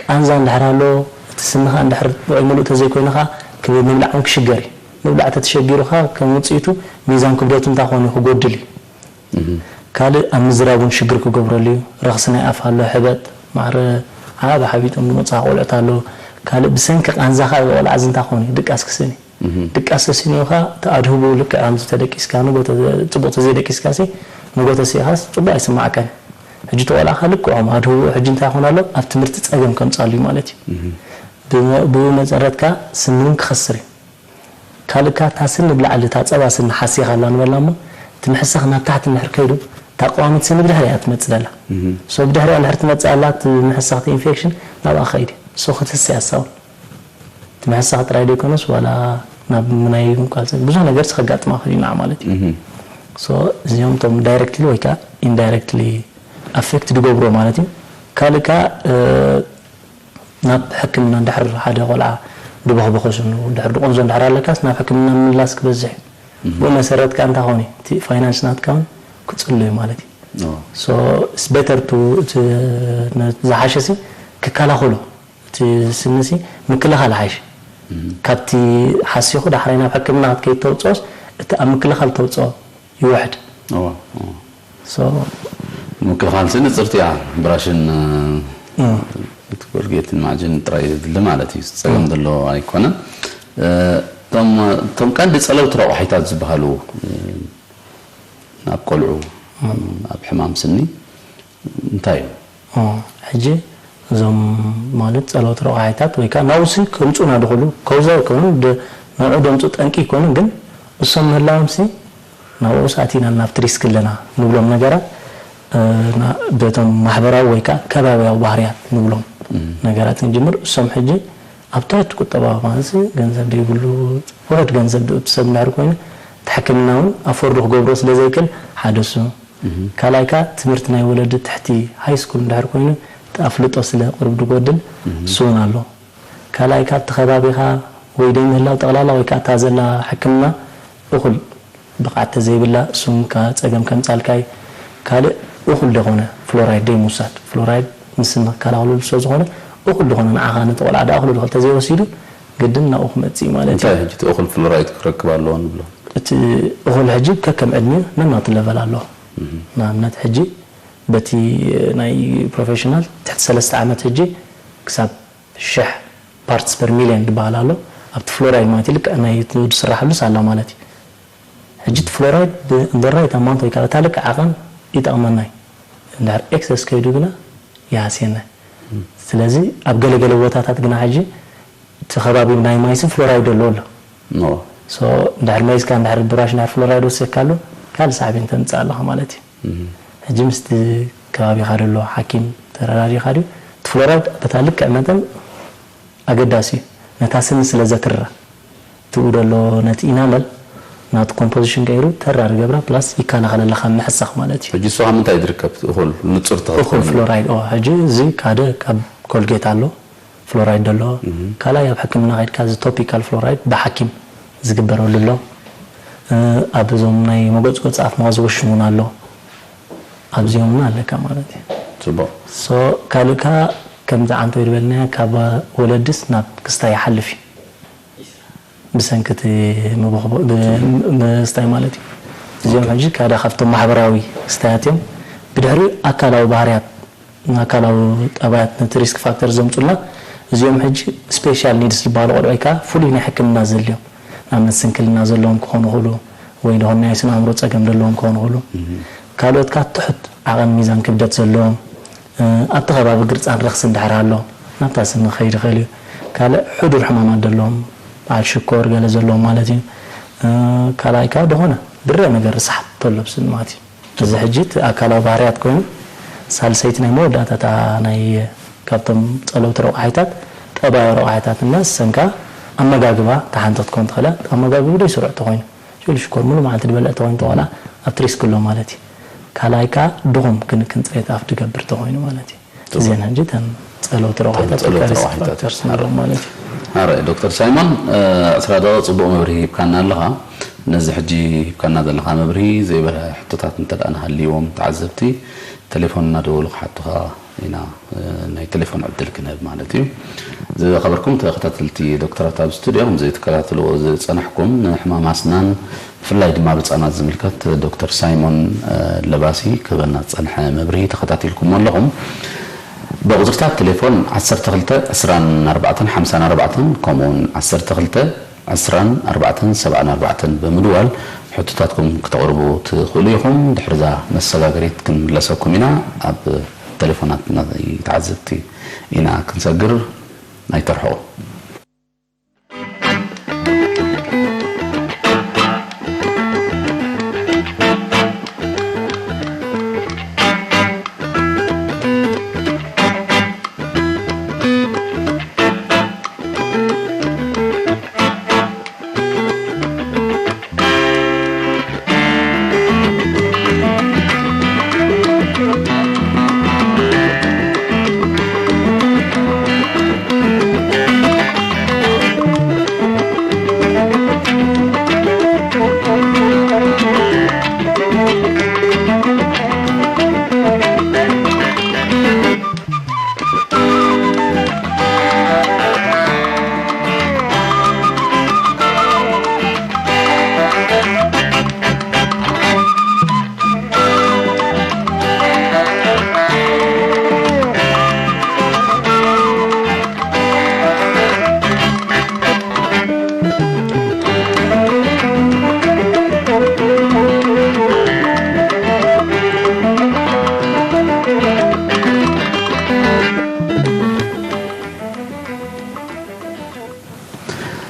ቃንዛ እንድሕር ኣሎ፣ እቲ ስንኻ እንድሕር ጥዑይ ምሉእ ተዘይኮይኑ ኸኣ ክብ-፣ ምብላዕ እውን ክሽገር እዩ። ምብላዕ ተተሸጊሩ ኸኣ ከም ውጽኢቱ ሚዛን ክብደቱ እንታይ ኾን እዩ ክጎድል እዩ። ካልእ ኣብ ምዝራብ እውን ሽግር ክገብረሉ እዩ። ረኽሲ ናይ ኣፍ ኣሎ፣ ሕበጥ፣ ማዕረ ዓቢ ሓቢጦም ዝመጽኻ ቆልዑት ኣሎ። ካልእ ብሰንኪ ቃንዛ ኸኣ ቆልዓ እዚ እንታይ ኾን እዩ ድቃስ ክስእን እዩ። ድቃስ ተሲንዩ ኸኣ እቲ ኣድህቦ ልክዕ ከምዚ ተደቂስካ ንጎ ተ-፣ ጽቡቕ ተዘይደቂስካሲ ንጎ ተሲእኻስ ጽቡቕ ኣይስማዓካን እዩ። ሕጂ እቲ ቆልዓ ኸኣ ልክዖም ኣድህቦ ሕጂ እንታይ ኾን ኣሎ ኣብ ትምህርቲ ጸገም ከምጽኣሉ እዩ ማለት እዩ። ብመ-፣ ብኡ መሰረት ከኣ ስኒ እውን ክኸስር እዩ። ካልእ ከኣ እታ ስኒ ብላዕሊ እታ ጸባ ስኒ ሓሲኻ ኣላ ንበላ እሞ እቲ ምሕሳኽ ናብ ታሕቲ እንድሕር ከይዱ እታ ቀዋሚት ስኒ ብድሕሪኣ እያ ትመጽእ ዘላ። ሶ ብድሕሪኣ እንድሕር ትመጽእ ኣላ እቲ ምሕሳኽ እቲ ኢንፌክሽን ናብኣ ክኸይድ እዩ። ሶ ክትህሰ እያ እሳ እውን። እቲ ምሕሳኽ ጥራይ ዘይኮነስ ዋላ ናብ ምናይ ምንቋል ጸ-፣ ብዙሕ ነገር ከጋጥማ ይኽእል እዩ ንዓ ማለት እዩ። ሶ እዚኦም እቶም ዳይረክትሊ ወይ ከኣ ኢንዳይረክትሊ ኣፌክት ዝገብሮ ማለት እዩ። ካልእ ከኣ፣ እ፣ ናብ ሕክምና እንድሕር ሓደ ቆልዓ ድቦኽቦኸ ስኑ፣ እንድሕር ድቆንዞ እንድሕር ኣለካስ ናብ ሕክምና ምምላስ ክበዝሕ እዩ። ብኡ መሰረት ከኣ እንታይ ኾን እዩ፣ እቲ ፋይናንስ ናትካ እውን ክጽሎ እዩ ማለት እዩ። ሶ ኢትስ ቤተር ቱ፣ እቲ ነ-፣ ዝሓሸ ሲ ክከላኸሎ፣ እቲ ስኒ ሲ ምክልኻል ይሓይሽ። ካብቲ ሓሲኹ ዳሕራይ ናብ ሕክምና ክትከይድ ተውጽኦስ፣ እቲ ኣብ ምክልኻል ተውጽኦ ይውሕድ። እወ፣ እወ። ሶ ምክልኻል ስኒ ጽርቲ እያ። ብራሽን፣ እ፣ እቲ ኮልጌትን ማዕጅን ጥራይ ዘድሊ ማለት እዩ። ጸገም ዘሎ ኣይኮነን። እ፣ እቶም፣ እቶም ቀንዲ ጸለውቲ ረቋሒታት ዝበሃሉ፣ እ፣ ናብ ቆልዑ፣ ኣብ ሕማም ስኒ እንታይ እዩ? ኦ፣ ሕጂ እዞም ማለት ጸለውቲ ረቋሒታት ወይ ከኣ ናብኡሲ ከምጹና ድኹሉ፣ ከውዛ ኣይኮኑን፣ ድ-፣ ንዕኡ ደምጹ ጠንቂ ኣይኮኑን፣ ግን እሶም ምህላዎም ሲ ናብኡስ ኣቲና ናብቲ ሪስክ ኣለና ንብሎም ነገራት፣ እ፣ ና-፣ በቶም ማሕበራዊ ወይ ከኣ ከባብያዊ ባህርያት ንብሎም ነገራት ንጅምር። እሶም ሕጂ ኣብ ትሕቲ ቁጠባዊ ማለት ሲ ገንዘብ ዘይብሉ ውሑድ ገንዘብ ድኡ ሰብ እንድሕር ኮይኑ እቲ ሕክምና እውን ኣፎርድ ክገብሮ ስለ ዘይክእል ሓደ እሱ። ካልኣይ ከኣ ትምህርቲ ናይ ወለዲ ትሕቲ ሃይ ስኩል እንድሕር ኮይኑ እቲ ኣፍልጦ ስለ ቁሩብ ድጎድል እሱ እውን ኣሎ። ካልኣይ ከኣ ኣብቲ ከባቢኻ ወይ ደይ ምህላው ጠቕላላ ወይ ከኣ እታ ዘላ ሕክምና እኹል ብቕዓት ተዘይብላ እሱ እውን ከኣ ጸገም ከምጻልካ እዩ። ካልእ እኹል ደኾነ ፍሎራይድ ደይ ምውሳድ። ፍሎራይድ ንስኒ ክከላኸለሉ ስለ ዝኾነ እኹል ደኾነ ንዓኻ ነቲ ቆልዓ ደኣ እኹል ደኾነ ተዘይወሲዱ ግድን ናብኡ ክመጽእ እዩ ማለት እዩ። እንታይ ሕጂ እቲ እኹል ፍሎራይድ ክረክብ ኣለዎ ንብሎ? እቲ እኹል ሕጂ ከከም ዕድሚኡ ነናቱ ለቨል ኣለዎ። ንኣብነት ሕጂ በቲ ናይ ፕሮፌሽናል ትሕቲ ሰለስተ ዓመት ሕጂ ክሳብ ሽሕ ፓርትስ ፐር ሚልዮን ዝበሃል ኣሎ። ኣብቲ ፍሎራይድ ማለት እዩ፣ ልክዕ ናይ እቲ ዝስራሓሉስ ኣላ ማለት እዩ። ሕጂ እቲ ፍሎራይድ ብ-፣ the right amount ወይ ከዓ በታ ልክዕ ዓቐን ይጠቕመና እዩ። እንድሕር ኤክሰስ ከይዱ ግና ይሃስየና እዩ። ስለዚ ኣብ ገለገለ ቦታታት ግና ሕጂ እቲ ከባቢ ናይ ማይሲ ፍሎራይድ ኣሎ ኣሎ። ኖ። ሶ እንድሕር መይዝካ እንድሕር ብራሽ እንድሕር ፍሎራይድ ወሲኽካሉ ካልእ ሳዕቤን ተምጽእ ኣለኻ ማለት እዩ። ሕጂ ምስቲ ከባቢኻ ዘሎ ሓኪም ተረዳዲኻ ድዩ? እቲ ፍሎራይድ በታ ልክዕ መጠን ኣገዳሲ እዩ። ነታ ስኒ ስለ ዘትርራ። ትኡ ዘሎ ነቲ ኢናመል ናቱ ኮምፖዚሽን ቀይሩ ተራ ዝገብራ ፕላስ ይከላኸለላ ካብ ምሕሳኽ ማለት እዩ። ሕጂ እሱ ካብ ምንታይ ዝርከብ እኹል ንጹር እኹል ተኸትሎ? ፍሎራይድ፣ ኦ፣ ሕጂ እዚ ካደ ካብ ኮልጌት ኣሎ፣ ፍሎራይድ ዘሎ። ካልኣይ ኣብ ሕክምና ከይድካ እዚ ቶፒካል ፍሎራይድ ብሓኪም ዝግበረሉ ኣሎ። እ፣ ኣብ እዞም ናይ መጎጽጎጽ ኣፍ መወዝወሽ እውን ኣሎ። ኣብዚኦም እውን ኣለካ ማለት እዩ። ጽቡቕ። ሶ ካልእ ከኣ ከምዚ ዓንቶ ይድበልና ካብ ወለድስ ናብ ክስታይ ይሓልፍ እዩ። ብሰንኪ እቲ መቦኽቦ-፣ ብ-፣ ምስታይ ማለት እዩ። እዚኦም ሕጂ ካዳ ካብቶም ማሕበራዊ ክስታያት እዮም። ብድሕሪኡ ኣካላዊ ባህርያት፣ ኣካላዊ ጠባያት ነቲ ሪስክ ፋክተር ዘምጹልና እዚኦም ሕጂ ስፔሻል ኒድስ ዝበሃሉ ቆልዑ ወይ ከኣ ፍሉይ ናይ ሕክምና ዘድልዮም፣ ንኣብነት ስንክልና ዘለዎም ክኾኑ ይኽእሉ፣ ወይ ደኾን ናይ ስነ ኣእምሮ ጸገም ዘለዎም ክኾኑ ይኽእሉ። ካልኦት ከኣ ትሑት ዓቐን ሚዛን ክብደት ዘለዎም፣ እ፣ ኣብቲ ከባቢ ግርጻን ረኽሲ እንድሕር ኣሎ፣ ናብታ ስኒ ክኸይድ ይኽእል እዩ። ካልእ ሕዱር ሕማማት ዘለዎም፣ በዓል ሽኮር ገለ ዘለዎም ማለት እዩ። እ፣ ካልኣይ ከኣ ደኾነ ብረ ነገር ርስሓት ተሎ ኣብ ስኒ ማለት እዩ። እዚ ሕጂ እቲ ኣካላዊ ባህርያት ኮይኑ፣ ሳልሰይቲ ናይ መወዳእታ እታ ናይ ካብቶም ጸለውቲ ረቋሒታት፣ ጠባያዊ ረቋሒታት እና ሰንካ ኣመጋግባ እታ ሓንቲ ክትኮን ትኽእል እያ። ኣመጋግቡ ደይ ስሩዕ ተኾይኑ፣ ጭሉ ሽኮር ሙሉ መዓልቲ ዝበልዕ ተኾይኑ ተኾላ ኣብቲ ሪስክ ኣሎ ማለት እዩ። ካልኣይ ከኣ ድኹም ክንክን ጽሬት ኣፍ ድገብር ተኾይኑ ማለት እዩ። እዚአን ሕጂ እተን ጸለውቲ ረቋሒታት ጸለውቲ ረቋሒታት ማለት እዩ። ኣረ ዶክተር ሳይሞን፣ ዕስራ ደቂቕ ጽቡቕ መብርሂ ሂብካና ኣለኻ። ነዚ ሕጂ ሂብካና ዘለኻ መብርሂ ዘይበርሀ ሕቶታት እንተ ደኣ ንሃልይዎም ተዓዘብቲ፣ ቴሌፎን እናደወሉ ክሓቱኻ ኢና ናይ ቴሌፎን ዕድል ክንህብ ማለት እዩ። ዝኸበርኩም ተኸታተልቲ ዶክተራት ኣብ ስቱድዮ፣ ከምዚ ትከታተልዎ ዝጸናሕኩም ንሕማም ኣስናን ብፍላይ ድማ ብህጻናት ዝምልከት ዶክተር ሳይሞን ለባሲ ክህበና ዝጸንሐ መብርሂ ተኸታቲልኩሞ ኣለኹም። ብቑጽርታት ቴሌፎን ዓሰርተ ክልተ ዕስራን ኣርባዕተን ሓምሳን ኣርባዕተን ከምኡውን ዓሰርተ ክልተ ዕስራን ኣርባዕተን ሰብዓን ኣርባዕተን ብምድዋል ሕቶታትኩም ክተቕርቡ ትኽእሉ ኢኹም። ድሕሪ እዛ መሰጋገሪት ክንምለሰኩም ኢና። ኣብ ቴሌፎናት ናይ ተዓዘብቲ ኢና ክንሰግር። ኣይተርሕቑ።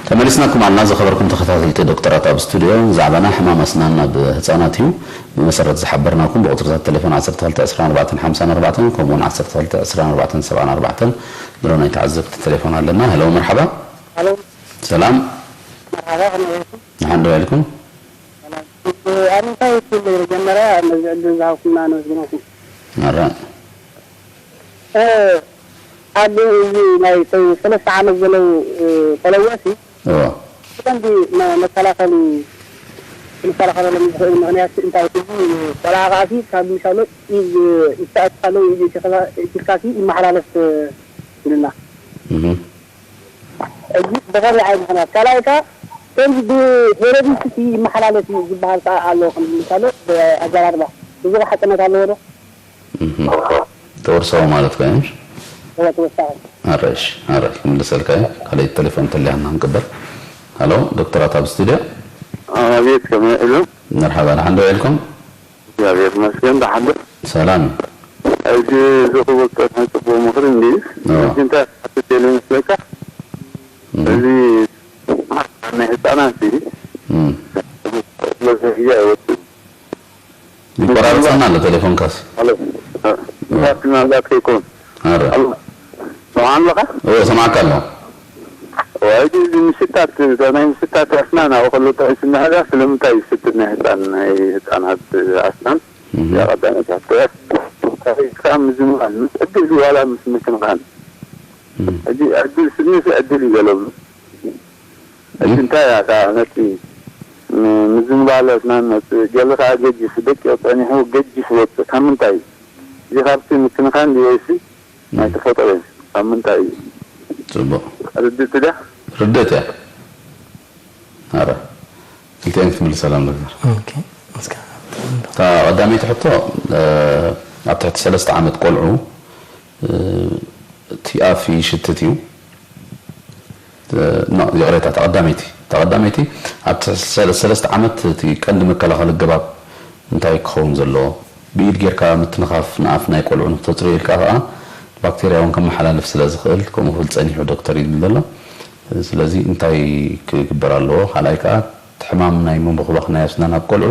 ተመሊስናኩም ኣልና። ዝኸበርኩም ተኸታተልቲ ዶክተራት ኣብ ስቱድዮ፣ ዛዕባና ሕማም ኣስናን ኣብ ህፃናት እዩ። ብመሰረት ዝሓበርናኩም ብቁፅርታት ቴሌፎን ዓሰርተ ክልተ ዕስራን ኣርባዕተን ሓምሳን ኣርባዕተን ከምኡውን ዓሰርተ ክልተ ዕስራን ኣርባዕተን ሰብዓን ኣርባዕተን ድሮ ናይ ተዓዘብቲ ቴሌፎን ኣለና። ሄሎ፣ መርሓባ። ሄሎ። ሰላም። መርሓባ፣ ከመይ ኢኹም? ንሓን ዶ ኢልኩም? ሰላም። ኣብ ምንታይ ክፍሊ መጀመርያ ነዚ ዕድል ዝሃብኩምና ነመስግነኩም። ኣራ። እ፣ ኣብ እዚ ናይ ሰለስተ ዓመት ዘለዉ፣ እ፣ ቆለውቲ እዎ። ብቐንዲ መ-፣ መከላኸሊ ክንከላኸለሎም ዝኽእል ምኽንያት እንታይ? እዚ ቆልዓ ከኣሲ ካብ ምሻሎ ኢድ ይተኣትፍ ኣሎ፣ ኢድ ይትከላ-፣ ይትካሲ ይመሓላለፍ፣ እ፣ ይብልና። እህ። እዚ ብኸመይ ዓይነት ምኽንያት? ካልኣይ ከኣ ከምዚ ብሄረዲቲ ይመሓላለፍ እዩ ዝበሃል ከኣ ኣሎ፣ ከም ምሻሎ ብኣዘራርባ። እዚ ሓቅነት ኣለዎ ዶ? እህ። ተወርሳዊ ማለት ከ ምሽ? እወ፣ ተወሳኺ። ኣረሽ፣ ኣረሽ፣ ክምልሰልካ እየ። ካልኣይቲ ቴሌፎን ተሊያና ንቅበል። ሃሎ፣ ዶክተራት ኣብ ስቱድዮ። ኣቤት፣ ከመይ ውዒሉ? መርሓባ፣ ደሓን ዶ ውዒልኩም? እግዚኣብሔር ይመስገን፣ ደሓን ዶ? ሰላም። እዚ ዝኽቡ ዝጸንሐ ጽቡቕ ምኽሪ እንድዩ። እዎ። ሕጂ እንታይ ክሓትት እየ መስለካ? እህ። እዚ ናይ ህጻናት እዩ። እም። መዘግያ ይወጽእ። ይቆራርጸና ኣሎ ቴሌፎንካስ። ኣሎ። ምናልባት ከይኮን። ኣረ። ኣሎ። ሰማዕ ኣለኻ? እዎ፣ ሰማዕካ ኣለኹ። ዋይ፣ እዚ ምሽታት፣ እዛ ናይ ምሽታት ኣስናን ኣብኡ ከሎ ጥዑይ ስምዒት እያ። ስለምንታይ ይስድድ ናይ ህፃን፣ ናይ ህፃናት ኣስናን? እህ። እዚኣ ቀዳመይቲ ሕቶ እያ። ካብ ምዝንባል ምስ ዕድል ዋላ ምስ ምክንኻን? እህ። ሕጂ ዕድል ስድንሲ ዕድል እዩ ገለብሉ። እህ። ሕጂ እንታይ እያ እታ ነቲ ም-፣ ምዝንባለ ኣስናን መጽእ? ገለ ከኣ ገጅፍ ደቂቕ ጸኒሑ ገጅፍ ይወጽእ። ካብ ምንታይ እዩ? እዚ ካብቲ ምክንኻን ድዩ ወይሲ ናይ ተፈጥሮ እዩ? ካብ ምንታይ እዩ? ጽቡቕ። ርድእቲ ድያ? ርድእቲ እያ። ኣረ፣ ክልቲኣን ክትምልሰላ እምበር። ኦኬ፣ እስከ እታ ቀዳመይቲ ሕቶ፣ እ፣ ኣብ ትሕቲ ሰለስተ ዓመት ቆልዑ፣ እ፣ እቲ ኣፍ ይሽትት እዩ። እ፣ ኖ፣ ይቕሬታ፣ እታ ቀዳመይቲ፣ እታ ቀዳመይቲ ኣብ ትሕቲ ሰለ-፣ ሰለስተ ዓመት እቲ ቀንዲ መከላኸሊ ኣገባብ እንታይ ክኸውን ዘለዎ? ብኢድ ጌርካ ምትንኻፍ ንኣፍ ናይ ቆልዑ ንክተጽርዮ ኢልካ ከኣ ባክቴርያ እውን ከመሓላልፍ ስለ ዝኽእል ከምኡ ክብል ጸኒሑ ዶክተር ኢሉ ዘሎ። ስለዚ እንታይ ክግበር ኣለዎ? ካልኣይ ከኣ እቲ ሕማም ናይ ምብኽባኽ ናይ ኣስናን ኣብ ቆልዑ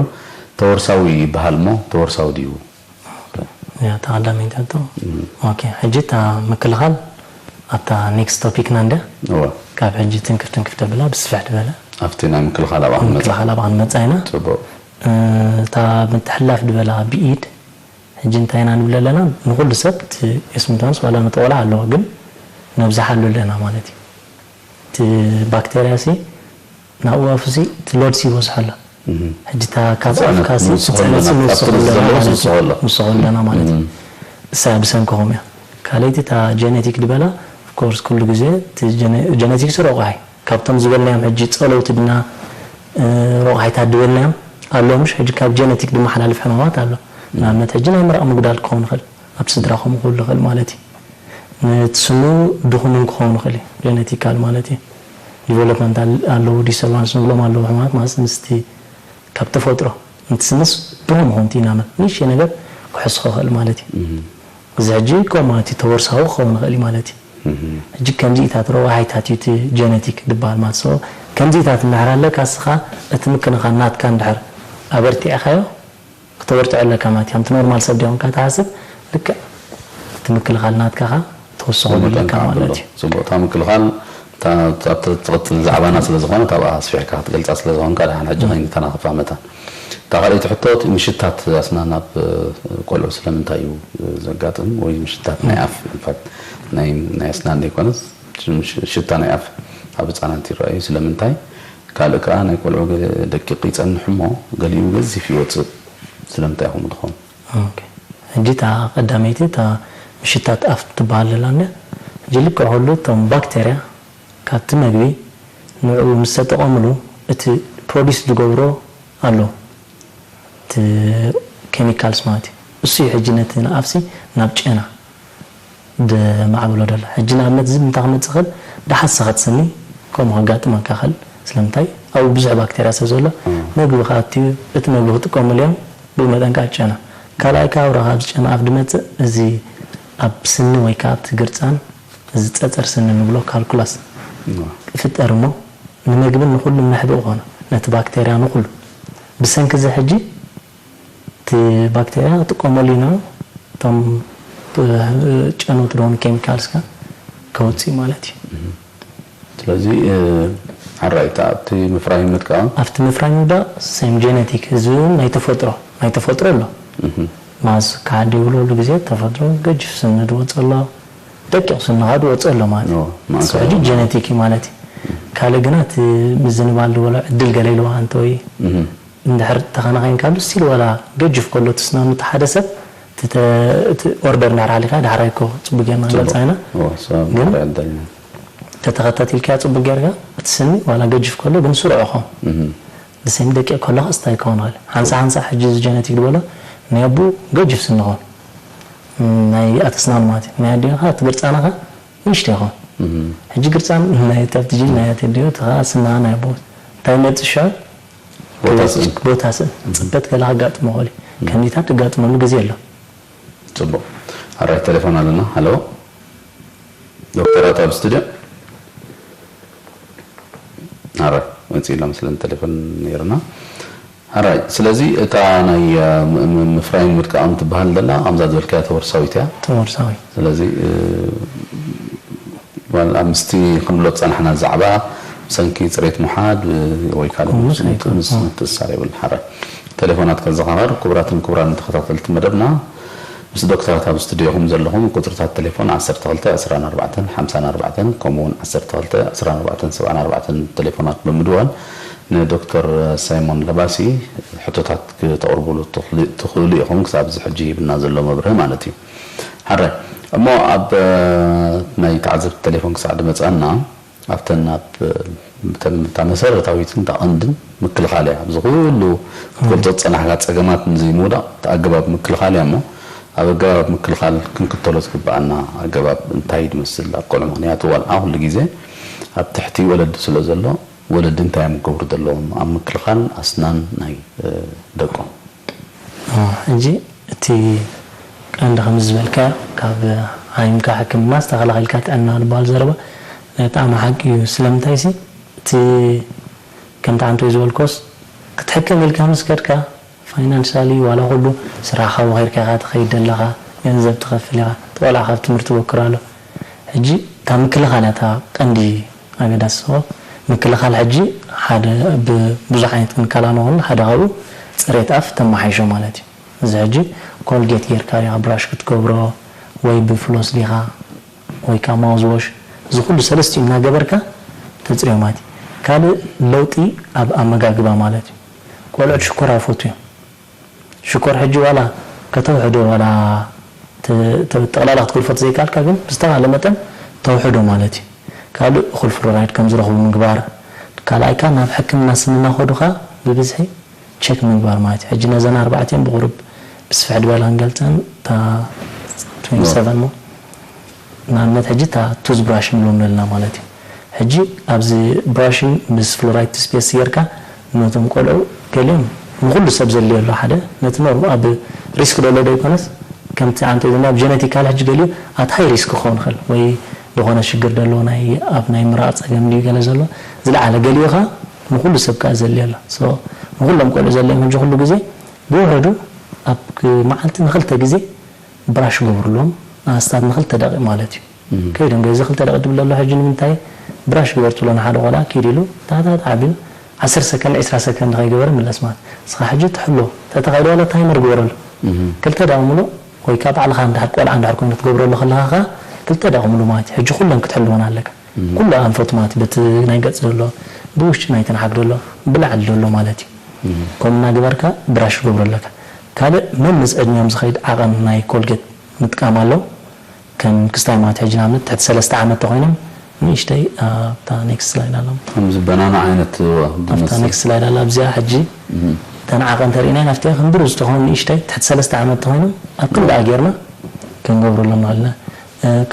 ተወርሳዊ ይበሃል እሞ ተወርሳዊ ድዩ? እያ እታ ቀዳመይቲ ሕቶ። ኦኬ፣ ሕጂ እታ ምክልኻል ኣብታ ኔክስት ቶፒክና እንድያ። እወ። ካብ ሕጂ ትንክፍ ትንክፍ ተብላ ብስፍሕ ዝበለ ኣብቲ ናይ ምክልኻል ኣብኣ ክንመጽእ። ምክልኻል ኣብኣ ክንመጽእ ኢና። ጽቡቕ። እ፣ እታ ምትሕልላፍ ዝበላ ብኢድ ሕጂ እንታይ ኢና ንብል ኣለና? ንኹሉ ሰብ እቲ ኤስምታንስ ዋላ ነቲ ቆልዓ ኣለዎ፣ ግን ነብዝሓሉ ኣለና ማለት እዩ። እቲ ባክቴርያ ሲ ናብኡ ኣፉ ሲ እቲ ሎድ ሲ ይበዝሖ ኣሎ። ሕጂ እታ ካብ ኣፍካ ሲ ንውስኾ ትፅዕነት ኣለና፣ ሲ ንውስኾ ካብቲ ኣለና ዘሎ ማለት ንውስኾ እዩ። ኣሎ። ንውስኾ ኣለና ማለት እዩ። እሳ ብሰንክኹም እያ። ካልኣይቲ እታ ጀነቲክ ድበላ፣ ኦፍኮርስ ኩሉ ግዜ እቲ ጀነ-፣ ጀነቲክ ሲ ረቑሓይ ካብቶም ዝበልናዮም ሕጂ ጸለውቲ ድና ረቑሓይታት ድበልናዮም ኣሎ። ምሽ ሕጂ ካብ ጀነቲክ ድመሓላልፍ ሕማማት ኣሎ። ንኣብነት ሕጂ ናይ ምራቕ ምጉዳል ክኸውን ይኽእል፣ ኣብ ስድራ ከምኡ ክህሉ ይኽእል ማለት እዩ። ንትስኑ ድኹምን ክኸውን ይኽእል እዩ፣ ጀነቲካል ማለት እዩ። ዲቨሎፕመንት ኣለዉ፣ ዲስተርባንስ ንብሎም ኣለዉ ሕማማት ማለት ምስቲ ካብ ተፈጥሮ እንትስንስ ድኹም ኾንቲ ኢና ንእሽተይ ነገር ክሕስኾ ይኽእል ማለት እዩ። እዚ ሕጂ ከምኡ ማለት እዩ፣ ተወርሳዊ ክኸውን ይኽእል እዩ ማለት እዩ። ሕጂ ከምዚኢታት ረዋሃይታት እዩ እቲ ጀነቲክ ዝበሃል ማለት ሰው ከምዚኢታት እንድሕር ኣለካ እስኻ እቲ ምክንኻን ናትካ እንድሕር ኣበርቲዕኻዮ ክተበርትዖ ኣለካ ማለት እዩ። ከምቲ ኖርማል ሰብ ዲኹም ትሓስብ ልክዕ እቲ ምክልኻል ናትካ ኸዓ ተወስኾ መጠን ኣለካ ማለት እዩ። ጽቡቕ እታ ምክልኻል እታ ኣብቲ ትቕጽል ዛዕባና ስለ ዝኾነት ኣብኣ ኣስፊሕካ ክትገልጻ ስለ ዝኾንካ ደሓን ሕጂ ከይንተናኽፋ መታን እታ ካልኣይቲ ሕቶ እቲ ምሽታት ኣስናን ኣብ ቆልዑ ስለምንታይ እዩ ዘጋጥም ወይ ምሽታት ናይ ኣፍ ኢንፋክት ናይ ናይ ኣስናን ዘይኮነስ ሽታ ናይ ኣፍ ኣብ ህፃናት ይረኣዩ ስለምንታይ ካልእ ከዓ ናይ ቆልዑ ገለ ደቂቕ ይፀንሕ እሞ ገሊኡ ገዚፍ ይወፅእ ስለምንታይ ከምኡ ትኾን ሕጂ እታ ቀዳመይቲ እታ ምሽታት ኣፍ ትበሃል ዘላ እንድያ ሕጂ ልክዕ ኩሉ እቶም ባክተርያ ካብቲ መግቢ ንዕኡ ምስ ተጠቐምሉ እቲ ፕሮዲስ ዝገብሮ ኣሎ እቲ ኬሚካልስ ማለት እዩ እሱ እዩ ሕጂ ነቲ ንኣፍሲ ናብ ጨና ደማዕብሎ ደሎ ሕጂ ንኣብነት እዚ ምንታይ ክመፅእ ክእል ደሓሰኸት ስኒ ከምኡ ከጋጥመካ ክእል ስለምንታይ ኣብኡ ብዙሕ ባክተርያ ስለ ዘሎ መግቢ ክኣትዩ እቲ መግቢ ክጥቀሙሉ እዮም ብኡ መጠን ከዓ ጨና ካልኣይ ከዓ ኣብረኻ ኣብዚ ጨና ኣፍ ድመፅእ እዚ ኣብ ስኒ ወይ ከዓ ኣብቲ ግርፃን እዚ ጸጸር ስኒ ንብሎ ካልኩላስ ይፍጠር እሞ ንመግብን ንኹሉም መሕብኢ ኮነ ነቲ ባክተርያ ንኹሉ ብሰንኪ እዚ ሕጂ እቲ ባክተርያ ክጥቀመሉ ኢና እቶም ጨኖት ደሆኑ ኬሚካልስካ ከወፅእ ማለት እዩ ስለዚ ሓራይ ኣብቲ ምፍራይ ምጥቃም ኣብቲ ምፍራይ ምውዳቕ ሴም ጀነቲክ እዚ እውን ናይ ተፈጥሮ ናይ ተፈጥሮ ኣሎ ማስ ከዓ ይብለሉ ግዜ ተፈጥሮ ገጅፍ ስኒ ድወፅ ኣሎ ደቂቕ ስኒ ከዓ ድወፅ ኣሎ ማለት እዩ ሕጂ ጀነቲክ እዩ ማለት እዩ ካልእ ግና እቲ ምዝንባል ዝበሎ ዕድል ገለ ኢልዋ እንተ ወይ እንድሕር ተኸናኸይንካ ብስቲል ዋላ ገጅፍ ከሎ ትስናኑ እቲ ሓደ ሰብ እቲ ኦርደር እንድሕር ሓሊኻ ድሕራይ እኮ ፅቡቅ ጌርና ንገልፃ ኢና ግን ተተኸታቲልካያ ፅቡቅ ጌርካ እቲ ስኒ ዋላ ገጅፍ ከሎ ግን ስሩዕ ይኸውን ብሰሚ ደቂቕ ከሎ ክስታይ ክኸውን ይኽእል ሓንሳ ሓንሳ ሕጂ እዚ ጀነቲክ ዝበሎ ናይ ኣቦኡ ገጅፍ ስኒ ይኸውን ናይ ኣተስናኑ ማለት እዩ ናይ ኣዴኻ እቲ ግርፃናኻ ንእሽቶ ይኸውን ሕጂ ግርፃን ናይ ታብቲ ጅን ናይ ኣቴዲዮ እቲ ከዓ ስና ናይ ኣቦኡ እንታይ መፅእ ሽዑ ቦታ ስእን ጽበት ገለ ከጋጥሞ ይኽእል እዩ። ከምዚታት ዝጋጥመሉ ግዜ ኣሎ። ጽቡቕ። ኣራይ ቴሌፎን ኣለና። ሃሎ። ዶክተር ኣቶ ኣብ ስቱድዮ። ኣራይ ወፂእላ መስለን ቴሌፎን ነይርና። ኣራይ ስለዚ እታ ናይ ምፍራይን ምድቃቕን ትበሃል ዘላ ከምዛ ዝበልካያ ተወርሳዊት እያ። ተወርሳዊ። ስለዚ ጓል ኣምስቲ ክንብሎ ዝጸናሕና ዛዕባ ብሰንኪ ጽሬት ምውሓድ ወይ ካልእ ምስ ምትእስሳር የብልን። ሓራይ ተሌፎናት ከዘኻኸር። ክቡራትን ክቡራንን ተኸታተልቲ መደብና ምስ ዶክተራት ኣብ ስቱድዮ ኢኹም ዘለኹም። ቁጽርታት ተሌፎን ዓሰርተ ክልተ ዕስራን ኣርባዕተን ሓምሳን ኣርባዕተን ከምኡ እውን ዓሰርተ ክልተ ዕስራን ኣርባዕተን ሰብዓን ኣርባዕተን ተሌፎናት ብምድዋል ንዶክተር ሳይሞን ለባሲ ሕቶታት ክተቕርቡሉ ትኽእሉ ኢኹም። ክሳብ እዚ ሕጂ ሂብና ዘሎ መብርሂ ማለት እዩ። ሕራይ እሞ ኣብ ናይ ተዓዘብቲ ተሌፎን ክሳዕ ድመፅኣና ኣብተን ኣብ እታ መሰረታዊትን እታ ቀንድን ምክልኻል እያ ኣብዚ ኩሉ ክትገልፆ ዝፀናሕካ ፀገማት ንዘይምውዳቕ እቲ ኣገባብ ምክልኻል እያ እሞ ኣብ ኣገባብ ምክልኻል ክንክተሎ ዝግበኣና ኣገባብ እንታይ ድመስል ኣብ ቆልዑ ምክንያቱ ቆልዓ ኩሉ ግዜ ኣብ ትሕቲ ወለዲ ስለ ዘሎ ወለዲ እንታይ እዮም ክገብሩ ዘለዎም ኣብ ምክልኻል ኣስናን ናይ ደቆም? ሕጂ እቲ ቀንዲ ከምዚ ዝበልካዮ ካብ ሓሚምካ ሕክምና ዝተኸላኺልካ ጥዕና ዝበሃል ዘረባ ናይ ብጣዕሚ ሓቂ እዩ። ስለምንታይ ሲ እቲ ከምቲ ዓንተወይ ዝበልኮስ ክትሕከም ኢልካ ምስ ከድካ ፋይናንሻሊ ዋላ ኩሉ ስራሕኻ ወኺርካ ኢኻ ትኸይድ ዘለኻ ገንዘብ ትኸፍል ኢኻ እቲ ቆልዓ ካብ ትምህርቲ ወክር ኣሎ ሕጂ እታ ምክልኻል እያ እታ ቀንዲ ኣገዳሲ so ምክልኻል ሕጂ ሓደ ብዙሕ ዓይነት ክንከላኸል ንኽእል ሓደ ካብኡ ፅሬት ኣፍ ተመሓይሾ ማለት እዩ እዚ ሕጂ ኮልጌት ጌርካ ዲኻ ብራሽ ክትገብሮ ወይ ብፍሎስ ዲኻ ወይ ከዓ ማውዝዎሽ፣ እዚ ኩሉ ሰለስቲኡ እናገበርካ ተፅርዮ ማለት እዩ። ካልእ ለውጢ ኣብ ኣመጋግባ ማለት እዩ። ቆልዑት ሽኮር ኣይፈትዩ እዮም። ሽኮር ሕጂ ዋላ ከተውሕዶ ዋላ ተ- ተ- ጠቕላላ ክትገድፎ ተዘይካልካ ግን ብዝተባለ መጠን ተውሕዶ ማለት እዩ። ካልእ እኹል ፍሎራይድ ከም ዝረኽቡ ምግባር። ካልኣይካ ናብ ሕክምና ስኒ እናኸዱኻ ብብዝሒ ቸክ ምግባር ማለት እዩ። ሕጂ ነዘን ኣርባዕቲኦም ብቁሩብ ብስፍሕ ዝበለ ክንገልፀን እታ ትዌንቲ ሰቨን ሞ ንኣብነት ሕጂ እታ ቱዝ ብራሽ ንብሎም ዘለና ማለት እዩ። ሕጂ ኣብዚ ብራሽን ምስ ፍሎራይድ ቱስፔስት ጌርካ ነቶም ቆልዑ ገሊኦም ንኹሉ ሰብ ዘድልዮ ኣሎ ሓደ ነቲ ኖርም ኣብ ሪስክ ደሎ ዶ ይኮነስ ከምቲ ዓንተ ድማ ኣብ ጀነቲካል ሕጂ ገሊኡ ኣት ሃይ ሪስክ ክኸውን ይኽእል ወይ ዝኾነ ሽግር ደሎ ናይ ኣብ ናይ ምራቕ ጸገም ድዩ ገለ ዘሎ ዝለዓለ ገሊኡ ኸ ንኹሉ ሰብ ከኣ ዘድልዮ ኣሎ። ንኹሎም ቆልዑ ዘድልዮም ሕጂ ኩሉ ግዜ ብውሕዱ ኣብ መዓልቲ ንኽልተ ግዜ ብራሽ ገብርሎም ኣስታት ንክልተ ደቂቕ ማለት እዩ ከይዶም ገዚ ክልተ ደቂቕ ድብል ኣሎ ሕጂ ንምንታይ ብራሽ ግበር ትብሎ ንሓደ ቆልዓ ኪድ ኢሉ ታታት ዓቢሉ ዓሰርተ ሰከንድ ዕስራ ሰከንድ ከይገበረ ምለስ ማለት ንስኻ ሕጂ ትሕሎ ተተኻይዶ ዋላ ታይመር ግበረሉ ክልተ ደቂቕ ምሉእ ወይ ካብ ባዕልኻ እንድሕር ቆልዓ እንድሕር ኮይኑ ክትገብረሉ ከለኻ ከዓ ክልተ ደቂቕ ምሉእ ማለት እዩ ሕጂ ኩለን ክትሕልወን ኣለካ ኩሉ ኣንፈት ማለት በቲ ናይ ገጽ ዘሎ ብውሽጢ ናይ ተንሓግ ዘሎ ብላዕሊ ዘሎ ማለት እዩ ከምኡ እናገበርካ ብራሽ ትገብሮ ኣለካ ካልእ መምስ ዕድሚኦም ዝኸይድ ዓቐን ናይ ኮልጌት ምጥቃም ኣሎ ከም ክስታይ ማለት ሕጂ ንኣብነት ትሕቲ ሰለስተ ዓመት ተኾይኖም ንእሽተይ ኣብታ ኔክስት ስላይድ ኣሎ ከምዚ በናና ዓይነት ኣብታ ኔክስት ስላይድ ኣላ ኣብዚኣ ሕጂ እተን ዓቐን ተርእናይ ናብቲ ክንድሩ ዝተኾኑ ንእሽተይ ትሕቲ ሰለስተ ዓመት ተኾይኖም ኣብ ክንዳኣ ጌርና ክንገብረሎም ንኽእልና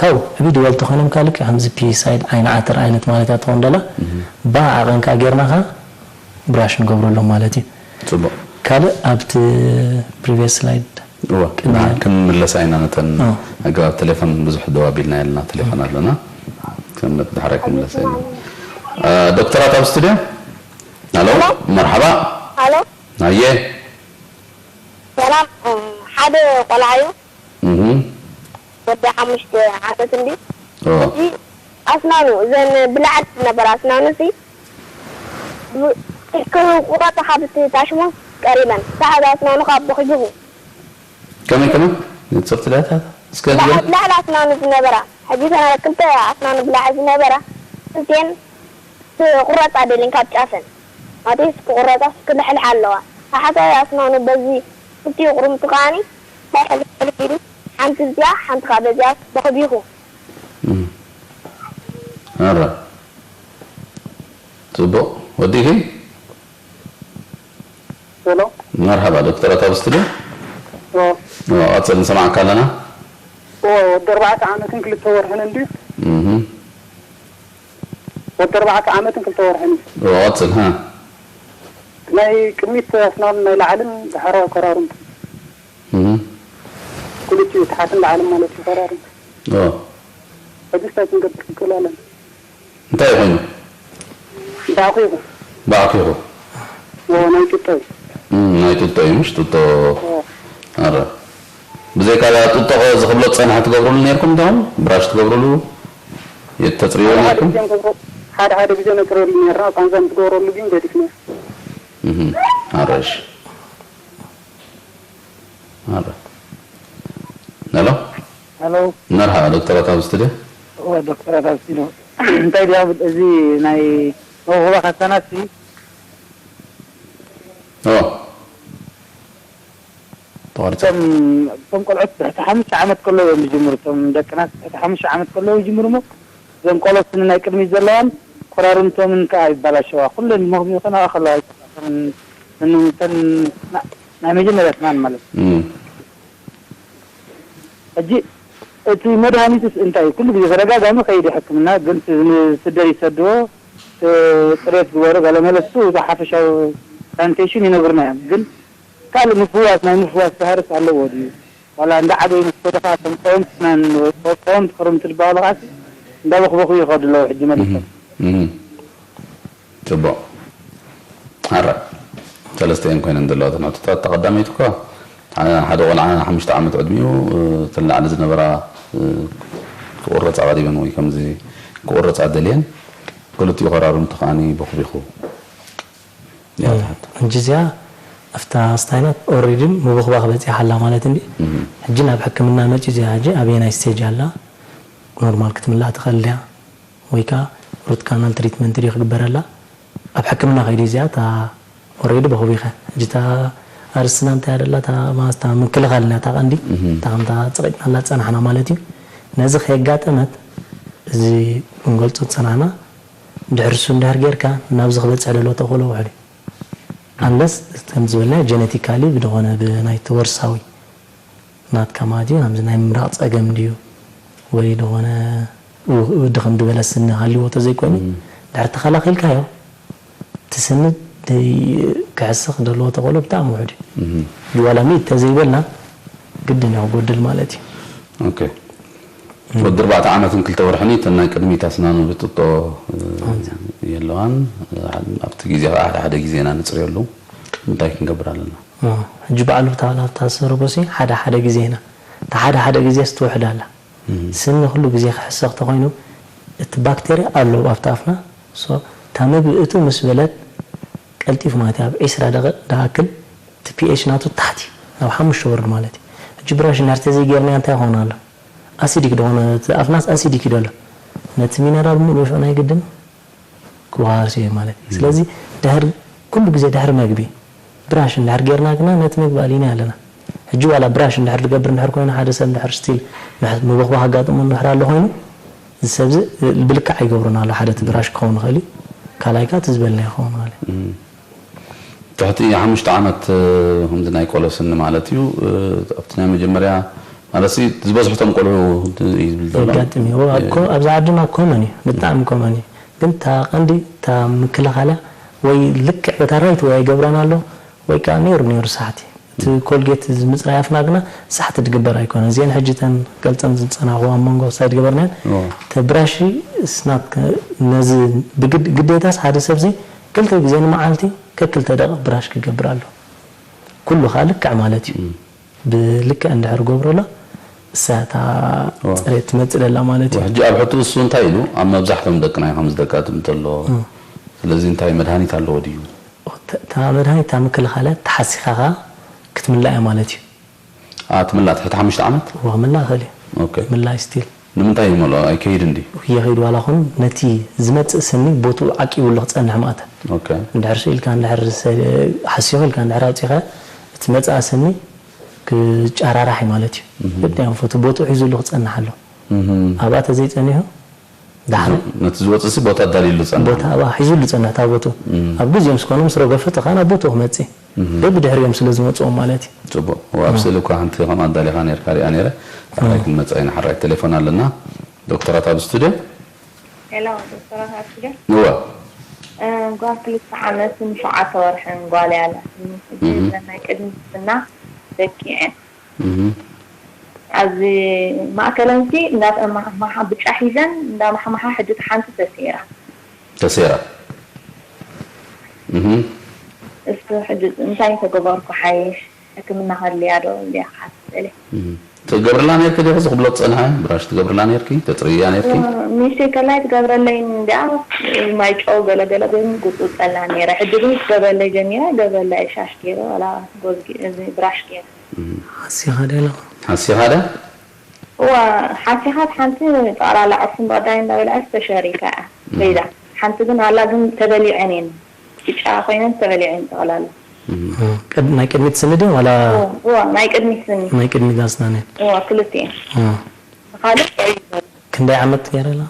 ካብ ዕብይ ድበል ተኾይኖም ካልእ ከምዚ ፒ ሳይድ ዓይኒ ዓተር ዓይነት ማለት እያ ትኾን ደላ ብኣ ዓቐን ከዓ ጌርና ከዓ ብራሽ ንገብረሎም ማለት እዩ ጽቡቕ ካልእ ኣብቲ ፕሪቪየስ ስላይድ እወ ቅድሚ ክንምለስ ኣይና ነተን ኣገባብ ቴሌፎን ብዙሕ ደው ኣቢልና የለና ቴሌፎን ኣለና ከም ዳሕራይ ክንምለስ ኣይና ዶክተራት ኣብ ስቱድዮ ኣሎ መርሓባ ኣሎ ኣየ ሰላም ሓደ ቆልዓ እዩ ወዲ ሓሙሽተ ዓመት እንዲ ኣስናኑ እዘን ብላዕሊ ዝነበራ ኣስናኑ ሲ ክቁረፃ ካብ እቲ ታሽሞስ ቀሪበን ሳሕት ኣስናኑ ካብ በኺቡኹ ከመይ ከመይ ንፅርቲ ዳታ እስከ ድገም ብላዕሊ ኣስናኑ ዝነበራ ሕጂ ተና ክልተ ኣስናኑ ብላዕሊ ዝነበራ ክልቴን ክቁረፃ ደልን ካብ ጫፈን ማለትስ ክቁረፃስ ክልሕልሓ ኣለዋ ታሕታዊ ኣስናኑ በዚ ክልቲኡ ቁርምቱ ከዓኒ ሕልሕልሕልፍ ኢሉ ሓንቲ እዚኣ ሓንቲ ከዓ በዚኣ በኽቢኹ ኣረ ፅቡቕ ወዲኺ ሄሎ መርሓባ ዶክተራት ኣብ ስቱድዮ ኦ፣ ቀፅል ንሰማዕካ ኣለና ኦ፣ ወዲ ኣርባዕተ ዓመትን ክልተ ወርሕን እንድዩ እህ፣ ወዲ ኣርባዕተ ዓመትን ክልተ ወርሕን እዩ ቀፅል ሃ ናይ ቅድሚት ኣስናኑ ናይ ላዕልን ዳሕራዊ ኮራርምቱ እህ፣ ክልቲኡ ታሕትን ላዕልን ማለት እዩ ኮራርምቱ ኦ፣ ሕጂ እንታይ ክንገብር ክንክእል ኣለና እንታይ ኮይኑ ባዕኺኹ ባዕኪኹ ናይ ጡጦ እዩ እም፣ ናይ ጡጦ እዩ ምሽ ጡጦ ኣረ ብዘይካ ጡጦ ዝኽብሎ ፀንሐ ትገብሩሉ ነርኩም እንተኹም ብራሽ ትገብሩሉ የተፅርዮ ነርኩም ሓደ ሓደ ግዜ ነፅረሉ ነርና ቃንዛ ንትገብረሉ ግን ገዲፍና እም፣ ኣረሽ ኣረ ሄሎ ሄሎ መርሓባ ዶክተራት ኣብ ስቱድዮ እወ ዶክተራት ኣብ ስቱድዮ እንታይ ድያ እዚ ናይ መውህባ ካሳናሲ ኦ ተቋሪፀ እቶም እቶም ቆልዑት ትሕቲ ሓሙሽተ ዓመት ከለዉ እዮም ዝጅምሩ እቶም ደቅና ትሕቲ ሓሙሽተ ዓመት ከለዉ ይጅምሩ እሞ እዞም ቆሎ ስኒ ናይ ቅድሚት ዘለዋን ኮራርምቶምን ከዓ ይባላሸዋ ኩለን መኽቢኡ ከነኣኸለዋ ኣይጠፋእን እተን ናይ መጀመርያ ትማን ማለት እዩ ሕጂ እቲ መድሃኒትስ እንታይ እዩ? ኩሉ ግዜ ተደጋጋሚ ከይዲ ሕክምና ግን እቲ ንስደድ ይሰድዎ እቲ ፅሬት ግበሩ ገለ መለሱ እዚ ሓፈሻዊ ሳኒቴሽን ይነግሩና እዮም ግን ካልእ ምፍዋስ ናይ ምፍዋስ ባህርስ ኣለዎ ድዩ? ዋላ እንዳ ዓበዩ ምስ ከዱ ከዓ እቶም ቀወምቲ ስናን ወይ ቀወምቲ ክርምቲ ዝበሃሉ ከዓሲ እንዳበኽበኹ ይኸዱ ኣለዉ ሕጂ መሊሶም። ጽቡቕ ኣረ ሰለስተ እየን ኮይነን ዘለዋ እተን ሕቶታት እታ ቀዳመይቲ እኳ ሓደ ቆልዓ ሓሙሽተ ዓመት ዕድሚኡ እተን ላዕሊ ዝነበራ ክቑረፃ ቀሪበን ወይ ከምዚ ክቑረፃ ደልየን ክልቲኡ ከራርምቲ ከዓኒ በኹቢኹ እያ ትሓቶ ሕጂ እዚኣ ኣብታ ስታይናት ኦሬዲ ምብኽባኽ በፂሓ ኣላ ማለት እንዲ። ሕጂ ናብ ሕክምና መፂኡ እዚኣ ሕጂ ኣበየናይ ስቴጅ ኣላ? ኖርማል ክትምላእ ትኽእል ድያ? ወይ ከዓ ሩት ካናል ትሪትመንት ድዩ ክግበረላ? ኣብ ሕክምና ከይዱ እዚኣ እታ ኦሬዲ በኹቢኸ ሕጂ እታ ኣርስትና እንታይ ኣደላ እታ ማስታ ምክልኻል ናታ ቀንዲ እታ ከምታ ፀቂጥናላ ዝፀናሕና ማለት እዩ። ነዚ ከየጋጠመት እዚ ክንገልፆ ዝፀናሕና ድሕሪ እሱ እንድሕር ጌርካ ናብዚ ክበፅሕ ደሎ ተኽእሎ ውሕድ እዩ። ኣንለስ ከም ዝበልና ጀነቲካሊ ብድኾነ ብናይቲ ወርሳዊ ናትካ ማለት እዩ። ናብዚ ናይ ምምራቕ ጸገም ድዩ ወይ ዝኾነ ድኽም ዝበለ ስኒ ሃልዎ ተዘይኮይኑ ድሕር ተኸላኺልካዮ እቲ ስኒ ክሕስኽ ዘለዎ ተኽእሎ ብጣዕሚ ውሑድ እዩ። ዋላ ሚእቲ ተዘይበልና ግድን እዩ ክጎድል ማለት እዩ። ኦኬ። ወዲ ኣርባዕተ ዓመትን ክልተ ወርሕን እዩ። እተን ናይ ቅድሚት ኣስናኑ ብጥጦ የለዋን። ኣብቲ ግዜ ከዓ ሓደ ሓደ ግዜ ኢና ንፅርየሉ። እንታይ ክንገብር ኣለና? ሕጂ ባዕሉ እታ ናብታ ሰረጎሲ ሓደ ሓደ ግዜ ኢና እታ ሓደ ሓደ ግዜ ስትውሕድ ኣላ። ስኒ ኩሉ ግዜ ክሕሰኽ ተኾይኑ እቲ ባክቴርያ ኣሎ ኣብቲ ኣፍና። እታ ምግቢ እቱ ምስ በለት ቀልጢፉ ማለት ኣብ ዒስራ ደቂቕ ድኣክል እቲ ፒኤች ናቱ ታሕቲ ናብ ሓሙሽተ ወርድ ማለት እዩ። ሕጂ ብራሽ እንድሕር ተዘይጌርናዮ እንታይ ይኸውን ኣሎ? ኣሲዲክ ዶ እቲ ኣፍናስ ኣሲዲክ እዩ ዘሎ። ነቲ ሚነራል ሙሉእ ሽዑ ናይ ግድን ክወሃርሲ እዩ ማለት እዩ። ስለዚ ድሕሪ ኩሉ ግዜ ድሕሪ መግቢ ብራሽ እንድሕር ጌርና ግና ነቲ መግቢ ኣሊና ኣለና። ሕጂ ዋላ ብራሽ እንድሕር ዝገብር እንድሕር ኮይኑ ሓደ ሰብ እንድሕር ስቲል ምብኽባኽ ኣጋጥሞ እንድሕር ኣሎ ኮይኑ እዚ ሰብዚ ብልክዕ ኣይገብሮን ኣሎ ሓደ እቲ ብራሽ ክኸውን ይኽእል እዩ ካልኣይ ከዓ እቲ ዝበልና ይኸውን ማለት እዩ። ትሕቲ ሓሙሽተ ዓመት ከምዚ ናይ ቆሎ ስኒ ማለት እዩ ኣብቲ ናይ መጀመርያ ማለት ዝበዝሑ ቶም ቆልዑ እዩ ዝብል ዘሎ የጋጥም እዩ ኣብዚ ዓድና ኮመን እዩ ብጣዕሚ ኮመን እዩ ግን እታ ቀንዲ እታ ምክልኻልያ ወይ ልክዕ በታ ራይት ወይ ኣይገብራን ኣሎ ወይ ከዓ ነይሩ ነይሩ ሳሕቲ እቲ ኮልጌት እዚ ምፅራይ ኣፍና ግና ሳሕቲ ድግበር ኣይኮነ እዚአን ሕጂ ተን ገልፀን ዝፀናኹ ኣብ መንጎ ሳይድ ገበርናን ተብራሺ ስናት ነዚ ግዴታስ ሓደ ሰብዚ ክልተ ግዜ ንመዓልቲ ከክልተ ደቂቕ ብራሽ ክገብር ኣሎ ኩሉ ከዓ ልክዕ ማለት እዩ ብልክዕ እንድሕር ገብረሎ እሳ እታ ፅሬት ትመፅእ ደላ ማለት እዩ ሕጂ ኣብ ሕቱ እሱ እንታይ ኢሉ ኣብ መብዛሕቶም ደቅና እዩ ከምዚ ደጋጥም ተሎ ስለዚ እንታይ መድሃኒት ኣለዎ ድዩ እታ መድሃኒት እታ ምክልኻላት ተሓሲኻ ከዓ ክትምላእ እያ ማለት እዩ ትምላእ ትሕቲ ሓሙሽተ ዓመት ክምላእ ይኽእል እዩ ምላእ ስቲል ንምንታይ ይመልኦ ኣይከይድን ድዩ የኸይድ ዋላ ኹን ነቲ ዝመፅእ ስኒ ቦትኡ ዓቂብሉ ክፀንሕ ማእታ እንድሕር ስኢልካ እንድሕር ሓሲኹ ኢልካ እንድሕር ኣውፂኻ እቲ መፅኣ ስኒ ክጫራራሕ ማለት እዩ በጣም ፈቱ ቦትኡ ሒዙሉ ክፀንሕ ኣሎ ኣብኣ ተዘይፀኒሑ ዳሕሪ ነቲ ዝወፅእ ሲ ቦታ ኣዳልዩሉ ፀንሕ ቦታ ኣብኣ ሒዙሉ ፀንሕ እታ ቦትኡ ኣብ ግዜኡ ምስ ኮነ ምስ ረገፈ እቲ ከዓ ናብ ቦትኡ ክመፅእ በብድሕሪኦም ስለ ዝመፅኦም ማለት እዩ ፅቡቅ ኣብ ስእሊ እኳ ሓንቲ ከም ኣዳሊኻ ነርካ ሪኣ ነረ ሓራይ ክንመፃ ኢና ሓራይ ቴሌፎን ኣለና ዶክተራት ኣብ ስቱድዮ ሄሎ ዶክተራት ኣብ ስቱድዮ እወ ጓል ክልተ ዓመትን ሸውዓተ ወርሕን ጓል ያላ ናይ ቅድሚ ስና በቂዐን ኣብዚ ማእከለን ሲ እንዳተማሓሓ ብጫ ሒዘን እንዳማሓማሓ ሕጂ እቲ ሓንቲ ተሰይራ ተሰይራ እሱ ሕጂ እንታይ ተገበርኩ ሓይሽ ሕክምና ከድልያ ዶ እንዲያ ክሓስብ እለ ትገብርላ ነርኪ ዲኺ ዝኽብሎ ትጸንሐ ብራሽ ትገብርላ ነርኪ ተጽርያ ነርኪ ሚስቴ ከላይ ትገብረለይ እንዲያ ማይ ጨው ገለገለ ግን ጉጡ ጸላ ነረ ሕጂ ግን ትገብረለይ ጀሚራ ገብረለይ ሻሽ ገይረ ዋላ ጎዝጊ ብራሽ ገይረ ሓሲኻ ዶ ኢለኹ ሓሲኻ ዶ እዋ ሓሲኻት ሓንቲ ጠቕላላ ዕፉን ብቐዳይ እንዳበልዐት ተሸሪፋ እያ ከይዳ ሓንቲ ግን ኣላ ግን ተበሊዐን እየን ብጫ ኮይነን ተበሊዐን ጠቕላላ ናይ ቅድሚት ስኒ ድዩ ዋላ እዋ ናይ ቅድሚት ስኒ ናይ ቅድሚት ኣስናን እዋ ክልቲኤን ካልእ ጥዑይ ክንደይ ዓመት ገይረ ኣላ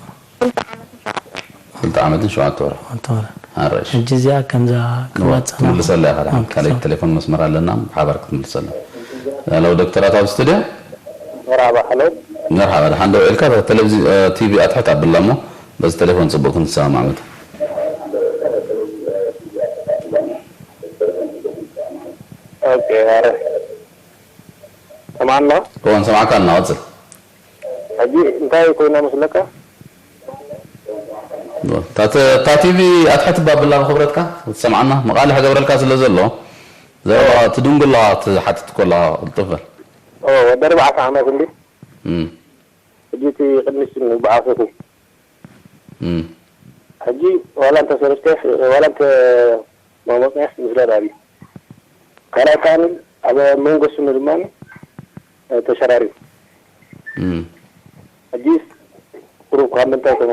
ክልተ ዓመትን ሸውዓተ ወርሒ ኣረሽ ሕጂ እዚኣ ከምዛ ክዋፅና ትምልሰላ ኢኻ ካልኣይ ቴሌፎን መስመር ኣለና ብሓባር ክትምልሰላ ሄሎ ዶክተራት ኣብ ስቱድዮ መርሓባ ሄሎ መርሓባ ድሓን ደው ኢልካ ቴሌቪዚ ቲቪ ኣትሕት ኣብላ እሞ በዚ ቴሌፎን ፅቡቅ ክንሰማማዕ መት ኦኬ ኣረ ሰማዕና እዎ ንሰማዕካ ኣለና ቀፅል ሕጂ እንታይ ኮይና መስለካ እታ ቲቪ ኣትሕት ባብላ ብክብረትካ ትሰምዓና መቃልሕ ገብረልካ ስለ ዘሎ ዘረባ ትድንጉ ኣለካ ትሓትት ኮላ ቅልጥፍ በል ወዲ ኣርባዕተ ዓመት እንዲ ሕጂ እቲ ቅድሚ ስኒ ብዓፈቱ ሕጂ ዋላ እንተ ሰለስተ ዋላ እንተ መሞፅያ ምስለ ዳቢ ካልኣይ ከዓኒ ኣብ መንጎ ስኑ ድማ ተሸራሪቡ። ሕጂስ ቁሩብ ካብ ምንታይ ከም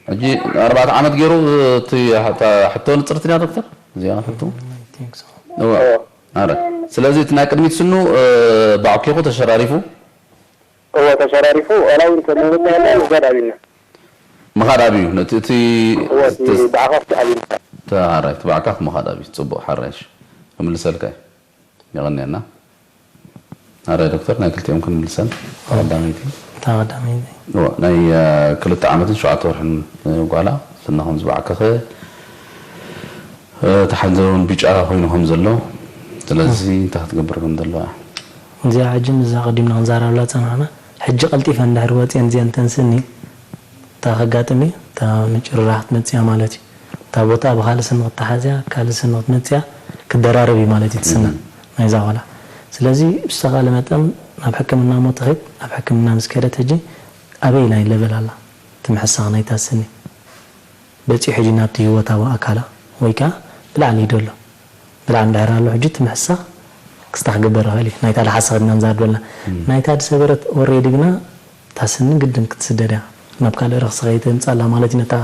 ሕጂ ኣርባዕተ ዓመት ገይሩ። እቲ ሕቶ ንፅርቲ ድያ ዶክተር? እዚኣ ሕቶ ኣረ። ስለዚ እቲ ናይ ቅድሚት ስኑ ባዕኪኹ ተሸራሪፉ። እወ ተሸራሪፉ። ዋላ እውን ተመወት ያለ ምዛድ ኣብና ምኻድ ኣብዩ ነቲ እቲ እወ እቲ ባዕኻፍ ኣብና ተሃራይ እቲ ባዕካፍ ምኻድ ኣብዩ። ፅቡቅ ሓራይሽ ክምልሰልካ እዩ። የቐንየልና። ኣረ ዶክተር ናይ ክልቲኦም ክንምልሰን ቀዳመይቲ እታ ቀዳመይቲ እዎ፣ ናይ ክልተ ዓመትን ሸውዓተ ወርሕን ጓላ ስና ከም ዝበዓከኸ ተሓንዘ እውን ቢጫ ኮይኑ ከም ዘሎ ስለዚ እንታይ ክትገብር ከም ዘለዋ እዚኣ ሕጂ ምስዛ ቀዲምና ክንዛረብላ ዝፀናሕና ሕጂ ቀልጢፈን እንድሕር ወፅየን እዚአን ተንስኒ እታ ከጋጥም እዩ እታ ምጭርራሕ ክትመፅእ እያ ማለት እዩ እታ ቦታ ብካልእ ስኒ ክትተሓዝ እያ ካልእ ስኒ ክትመፅእ እያ ክደራረብ እዩ ማለት እዩ እቲ ስና ናይዛ ቆልዓ ስለዚ ብዝተኻእለ መጠን ናብ ሕክምና እሞ ትኸይድ ናብ ሕክምና ምስ ከደት ሕጂ ኣበይ ናይ ለቨል ኣላ እቲ ምሕሳኽ ናይታ ስኒ በፂሑ ድዩ ናብቲ ህይወታዊ ኣካላ ወይ ከዓ ብላዕሊ እዩ ደሎ ብላዕሊ እንድሕር ኣሎ ሕጂ እቲ ምሕሳኽ ክስታ ክግበር ይኽእል እዩ ናይታ ደሓሳ ከድና ንዛር በልና ናይታ ዝሰበረት ኦሬዲ ግና እታ ስኒ ግድን ክትስደድ እያ ናብ ካልእ ረኽሲ ከይተምፅኣላ ማለት እዩ ነታ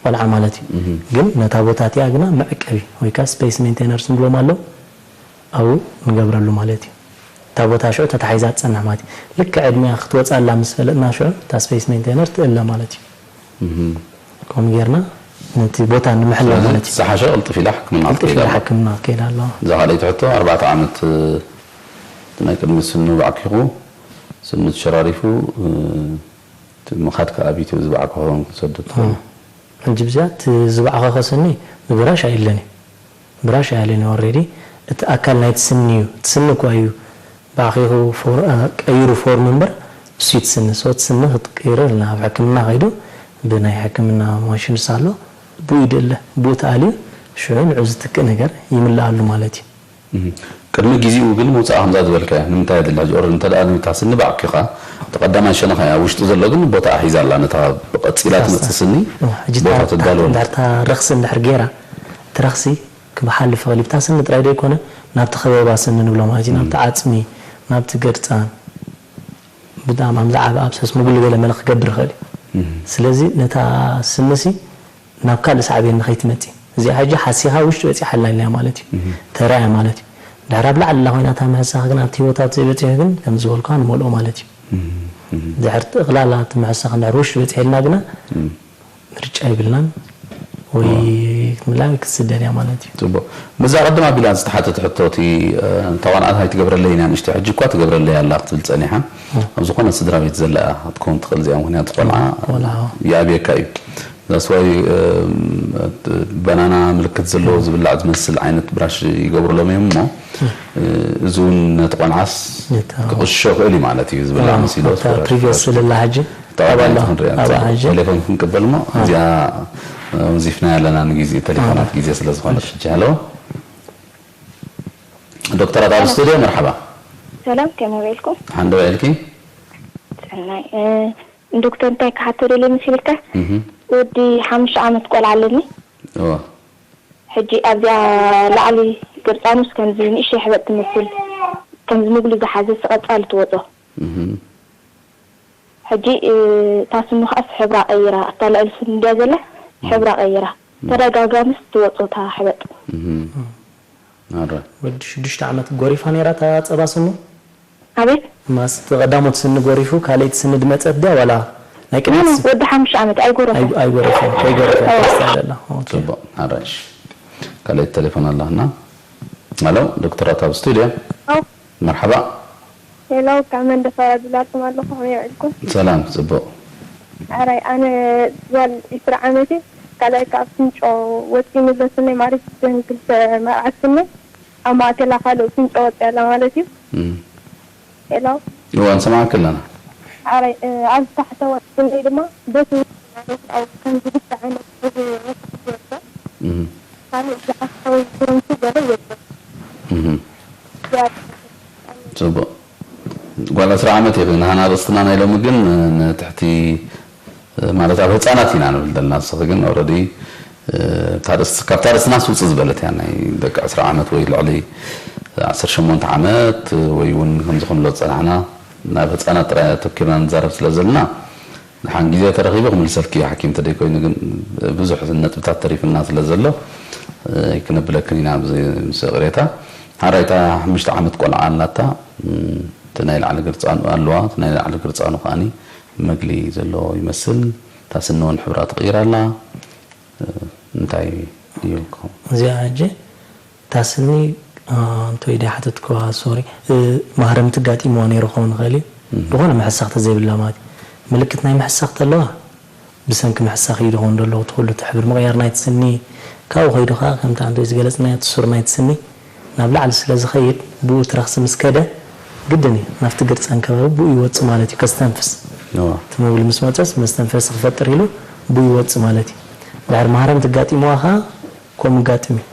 ቆልዓ ማለት እዩ ግን ነታ ቦታ እቲኣ ግና መዕቀቢ ወይ ከዓ ስፔስ ሜንቴነርስ ንብሎም ኣለዉ ኣብኡ ንገብረሉ ማለት እዩ እታ ቦታ ሽዑ ተታሒዛ ትፀንሕ ማለት እዩ ልክዕ ዕድሚያ ክትወፅኣላ ምስ ፈለጥና ሽዑ እታ ስፔስ ሜንቴነር ትእለ ማለት እዩ ከምኡ ጌርና ነቲ ቦታ ንምሕላው ማለት እዩ ዝሓሸ ቅልጥፍ ኢላ ሕክምና ቅልጥፍ ኢላ ክትከይድ ኣለዋ። ሕክምና ክትከይድ ኣለዋ እዛ ካልኣይቲ ሕቶ ኣርባዕተ ዓመት ናይ ቅድሚ ስኑ ባዕኪኹ ስኑ ተሸራሪፉ እቲ ምኻድ ከኣ ኣብ ዩቱብ ዝበዓከ ክኸውን ክንሰዶ ትኽእል ሕጂ ብዚኣ እቲ ዝበዓኸኸ ስኒ ብብራሽ ኣይእለን እዩ ብራሽ ኣይኣልን እዩ ኦሬዲ እቲ ኣካል ናይቲ ስኒ እዩ እቲ ስኒ እኳ እዩ ብኣኺኹ ቀይሩ ፎርም እምበር እሱ እዩ ትስኒ so እቲ ስኒ ክትቅይሮ ኢልና ኣብ ሕክምና ከይዱ ብናይ ሕክምና ማሽንስ ኣሎ ብኡ ይድለ ብኡ ተኣልዩ ሽዑ ንዑ ዝትክእ ነገር ይምልኣሉ ማለት እዩ ቅድሚ ግዜኡ ግን ምውፃእ ከምዛ ዝበልካዮ ንምንታይ የድሊ ሕጂ ኦር እንተ ደኣ ንታ ስኒ ባዕኪኻ እቲ ቀዳማይ ሸነኻ እያ ውሽጢ ዘሎ ግን ቦታ ሒዛ ኣላ ነታ ብቐፂላ ትመፅእ ስኒ ቦታ ትዳለወላ ዳርታ ረኽሲ እንድሕር ገይራ እቲ ረኽሲ ክበሓልፍ ይኽእል እዩ ብታ ስኒ ጥራይ ዘይኮነ ናብቲ ከበባ ስኒ ንብሎ ማለት እዩ ናብቲ ዓፅሚ ናብቲ ገርፃን ብጣዕሚ ኣብ ዝዓበ ኣብሰስ ምጉሊ ገለ መለ ክገብር ይኽእል እዩ ስለዚ ነታ ስንሲ ናብ ካልእ ሳዕቤን ንኸይትመፂ እዚኣ ሕጂ ሓሲኻ ውሽጢ በፂሓ ኣላ ኢልና ማለት እዩ ተራእያ ማለት እዩ ድሕር ኣብ ላዕሊ ላ ኮይና እታ ምሕሳኽ ግን ኣብቲ ህይወታት ዘይበፂሑ ግን ከም ዝበልኳ ንመልኦ ማለት እዩ ድሕር ጥቕላላ እቲ ምሕሳኽ ድሕር ውሽጢ በፂሕልና ግና ምርጫ ይብልናን ወይ ክትምላ ክትስደድ እያ ማለት እዩ ፅቡቅ ምዛ ቅድም ኣቢላ ዝተሓተት ሕቶ እቲ ተቆልዓት ኣይትገብረለይ ኢና ንእሽቶ ሕጂ እኳ ትገብረለይ ኣላ ክትብል ፀኒሓ ኣብ ዝኾነ ስድራ ቤት ዘላ ክትከውን ትኽእል እዚኣ ምክንያቱ ቆልዓ ይኣብየካ እዩ ዛስዋይ በናና ምልክት ዘለዎ ዝብላዕ ዝመስል ዓይነት ብራሽ ይገብሩሎም እዮም እሞ እዚ እውን ነቲ ቆልዓስ ክቕሽሾ ክእል እዩ ማለት እዩ ዝብላዕ መሲሎ ፕሪቪየስ ዝብላ ሕጂ ተቐባልና ክንሪኣ ንኽእል። ቴሌፎን ክንቅበል እሞ እዚኣ ወዚፍናያ ኣለና ንግዜ ቴሌፎናት ግዜ ስለ ዝኾነት ሕጂ ሃሎ ዶክተራት ኣብ ስቱድዮ መርሓባ ሰላም ከመይ ውዒልኩም ሓንደ ውዒልኪ ሰናይ ንዶክተር እንታይ ክሓቶ ደልየ መሲልካ ወዲ ሓሙሽተ ዓመት ቆልዓ ኣለኒ እዋ ሕጂ ኣብዚኣ ላዕሊ ቅርጻኑስ ከምዚ ንእሽተይ ሕበጥ ትመስል ከምዚ ምግሉ ዝሓዘ ስቐጻሊ ትወጾ ሕጂ እታ ስኑ ከኣስ ሕብራ ቀይራ እታ ልዕሊ ስኑ እንድያ ዘላ ሕብራ ቀይራ ተደጋጋምስ ትወጾ እታ ሕበጥ ኣረ ወዲ ሽዱሽተ ዓመት ጎሪፋ ነይራ እታ ጸባ ስኑ ኣቤት ማስ እቲ ቀዳሞት ስኒ ጎሪፉ ካልኣይቲ ስኒ ድመጸት ድያ ዋላ ናይ ቅድሚት ኖ፣ ስ- ወዲ ሓሙሽተ ዓመት ኣይጎረፈ ኣይ- ኣይጎረፈ ከይጎረፈ ተወስዳ ዘላ ኦኬ። ጽቡቅ ኣራሽ ካልኣይቲ ቴሌፎን ኣላና ኣሎ ዶክተራት ኣብ ስቱድዮ ኣው። መርሓባ ሄሎ ካብ መንደፈራ ዝብላልኩም ኣለኹ ከመይ ውዕልኩም ሰላም ጽቡቅ ኣራይ ኣነ ጓል ዒስራ ዓመት እየ ካልኣይ ካብ ፍንጮ ወፂ ንብለትነይ ማለት ክልተ መርዓትነይ ኣብ ማእከላ ካልእ ፍንጮ ወፂ ኣላ ማለት እዩ ሄሎ እዋ ንሰማዕኪ ኣለና ሓራይ ኣብ ታሕተዋይ ክንደይ ድማ በቲ ከምዚ ብቻ ዓይነት እዚ ወስድ ዘሎ ካልእ ዝሓሳዊ ክረምቲ ገለ የለን ጽቡቅ ጓል ዕስራ ዓመት ኢኺ ንሃና ርእስትና ናይ ሎሚ ግን ንትሕቲ ማለት ኣብ ህፃናት ኢና ንብል ዘለና ንስኺ ግን ኦረዲ ካብታ ርእስናስ ውፅእ ዝበለት እያ። ናይ ደቂ ዕስራ ዓመት ወይ ልዕሊ ዓሰርተ ሸሞንተ ዓመት ወይ እውን ከምዚ ክንብሎ ዝፀናሕና ናብ ህፃናት ጥራይ ኣተኪርና ንዛረብ ስለ ዘለና፣ ደሓን ግዜ ተረኺቡ ክምልሰልኪ እዩ ሓኪም ተደይ ኮይኑ፣ ግን ብዙሕ ነጥብታት ተሪፍና ስለ ዘሎ ኣይክነብለክን ኢና። ኣብዚ ምስ ቅሬታ ሓራይታ ሓሙሽተ ዓመት ቆልዓ ኣላታ። እቲ ናይ ላዕሊ ግርፃኑ ኣለዋ፣ እቲ ናይ ላዕሊ ግርፃኑ ከዓኒ መግሊ ዘለዎ ይመስል። እታ ስኒ እውን ሕብራ ትቕይር ኣላ። እንታይ እዩ ክኸውን? እዚኣ ሕጂ እታ ስኒ፣ እ፣ እንተወይ ድያ ሓተትክዋ፣ ሶሪ፣ እ፣ ማህረምቲ ጋጢምዋ ነይሩ ክኸውን ይኽእል እዩ። ዝኾነ መሕሳኽ ተዘይብላ ማለት እዩ። ምልክት ናይ መሕሳኽ ተለዋ፣ ብሰንኪ መሕሳኽ እዩ ዝኸውን ዘሎ፣ እቲ ኩሉ እቲ ሕብሪ ምቕያር ናይቲ ስኒ። ካብኡ ከይዱ ከኣ ከምቲ ኣንቶይ ዝገለጽናዮ፣ እቲ ሱር ናይቲ ስኒ ናብ ላዕሊ ስለ ዝኸይድ፣ ብኡ እቲ ረኽሲ ምስ ከደ፣ ግድን እዩ ናብቲ ግርጻን ከባቢ ብኡ ይወጽእ ማለት እዩ፣ ከስተንፍስ። እዋ። እቲ መብል ምስ መጸስ መስተንፈሲ ክፈጥር ኢሉ ብኡ ይወጽእ ማለት እዩ። ድሕሪ ማህረምቲ ጋጢምዋ ከኣ ከምኡ ጋጥም እዩ።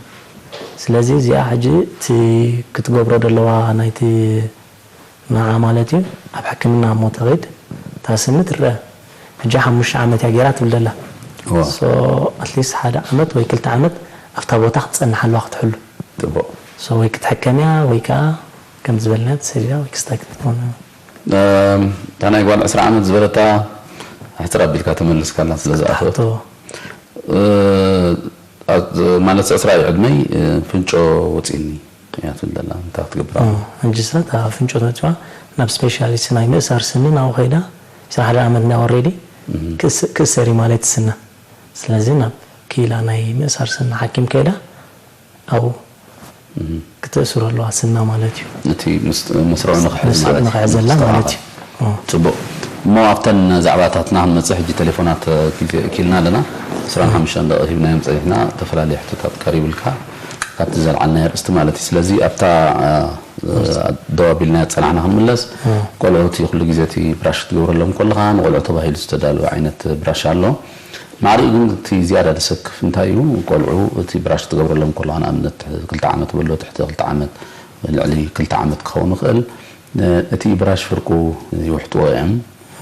ስለዚ እዚኣ ሕጂ እቲ ክትገብሮ ዘለዋ ናይቲ ንዓ ማለት እዩ፣ ኣብ ሕክምና እሞ ተኸይድ፣ እታ ስኒ ትረአ። ሕጂ ሓሙሽተ ዓመት እያ ገይራ ትብል ዘላ። እዋ። So፣ at least ሓደ ዓመት ወይ ክልተ ዓመት ኣብታ ቦታ ክትጸንሓ ኣለዋ ክትሕሉ። ጽቡቕ። So፣ ወይ ክትሕከም እያ፣ ወይ ከኣ ከም ዝበልና ትሰድዳ፣ ወይ ክስታይ ክትኮን። እም፣ እታ ናይ ጓል ዕስራ ዓመት ዝበለታ ኣሕጽር ኣቢልካ ተመልስካላ ስለ ዝኣተወት። ትሓቶ። እ፣ ኣ-፣ ማለት ዕስራ እዩ ዕድመይ፣ እ፣ ፍንጮ ወጺእኒ እያ ትብል ዘላ። እንታይ ክትገብር እ፣ ኣለዋ? ሕጂ እሳ እታ ፍንጮ ተወጺዋ ናብ ስፔሻሊስት ናይ ምእሳር ስኒ ናብኡ ከይዳ፣ ዕስራ ሓደ ዓመት እንዳ ኦልሬዲ እም። ክእስ-፣ ክእሰር እዩ ማለት ስና። ስለዚ ናብ ክኢላ ናይ ምእሳር ስኒ ሓኪም ከይዳ ኣብኡ እም። ክትእስሮ ኣለዋ ስና ማለት እዩ። እቲ ምስ-፣ መስርዑ ንኽሕዝ ምስ-፣ ማለት እዩ። ንኽሕዘላ ማለት እዩ። ኦ። ጽቡቕ። እሞ ኣብተን ዛዕባታትና ክንመጽእ ሕጂ ቴሌፎናት ኪል-፣ ኪልና ኣለና። ዕስራን ሓሙሽተን ደቂቕ ሂብናዮም ጸኒሕና፣ ዝተፈላለየ ሕቶታት ቀሪቡልካ ካብቲ ዘልዓልናዮ ኣርእስቲ ማለት እዩ። ስለዚ ኣብታ፣ እ፣ ደው ኣቢልናዮ ዝጸናሕና ክንምለስ፣ እ። ቆልዑ እቲ ኩሉ ግዜ እቲ ብራሽ ክትገብረሎም ከለኻ፣ ንቆልዑ ተባሂሉ ዝተዳለወ ዓይነት ብራሽ ኣሎ። ማዕሪኡ ግን እቲ ዝያዳ ዘሰክፍ እንታይ እዩ? ቆልዑ እቲ ብራሽ ክትገብረሎም ከለኻ፣ ንኣብነት ትሕቲ ክልተ ዓመት በሎ፣ ትሕቲ ክልተ ዓመት፣ ልዕሊ ክልተ ዓመት ክኸውን ይኽእል። እቲ ብራሽ ፍርቁ ይውሕጥዎ እዮም።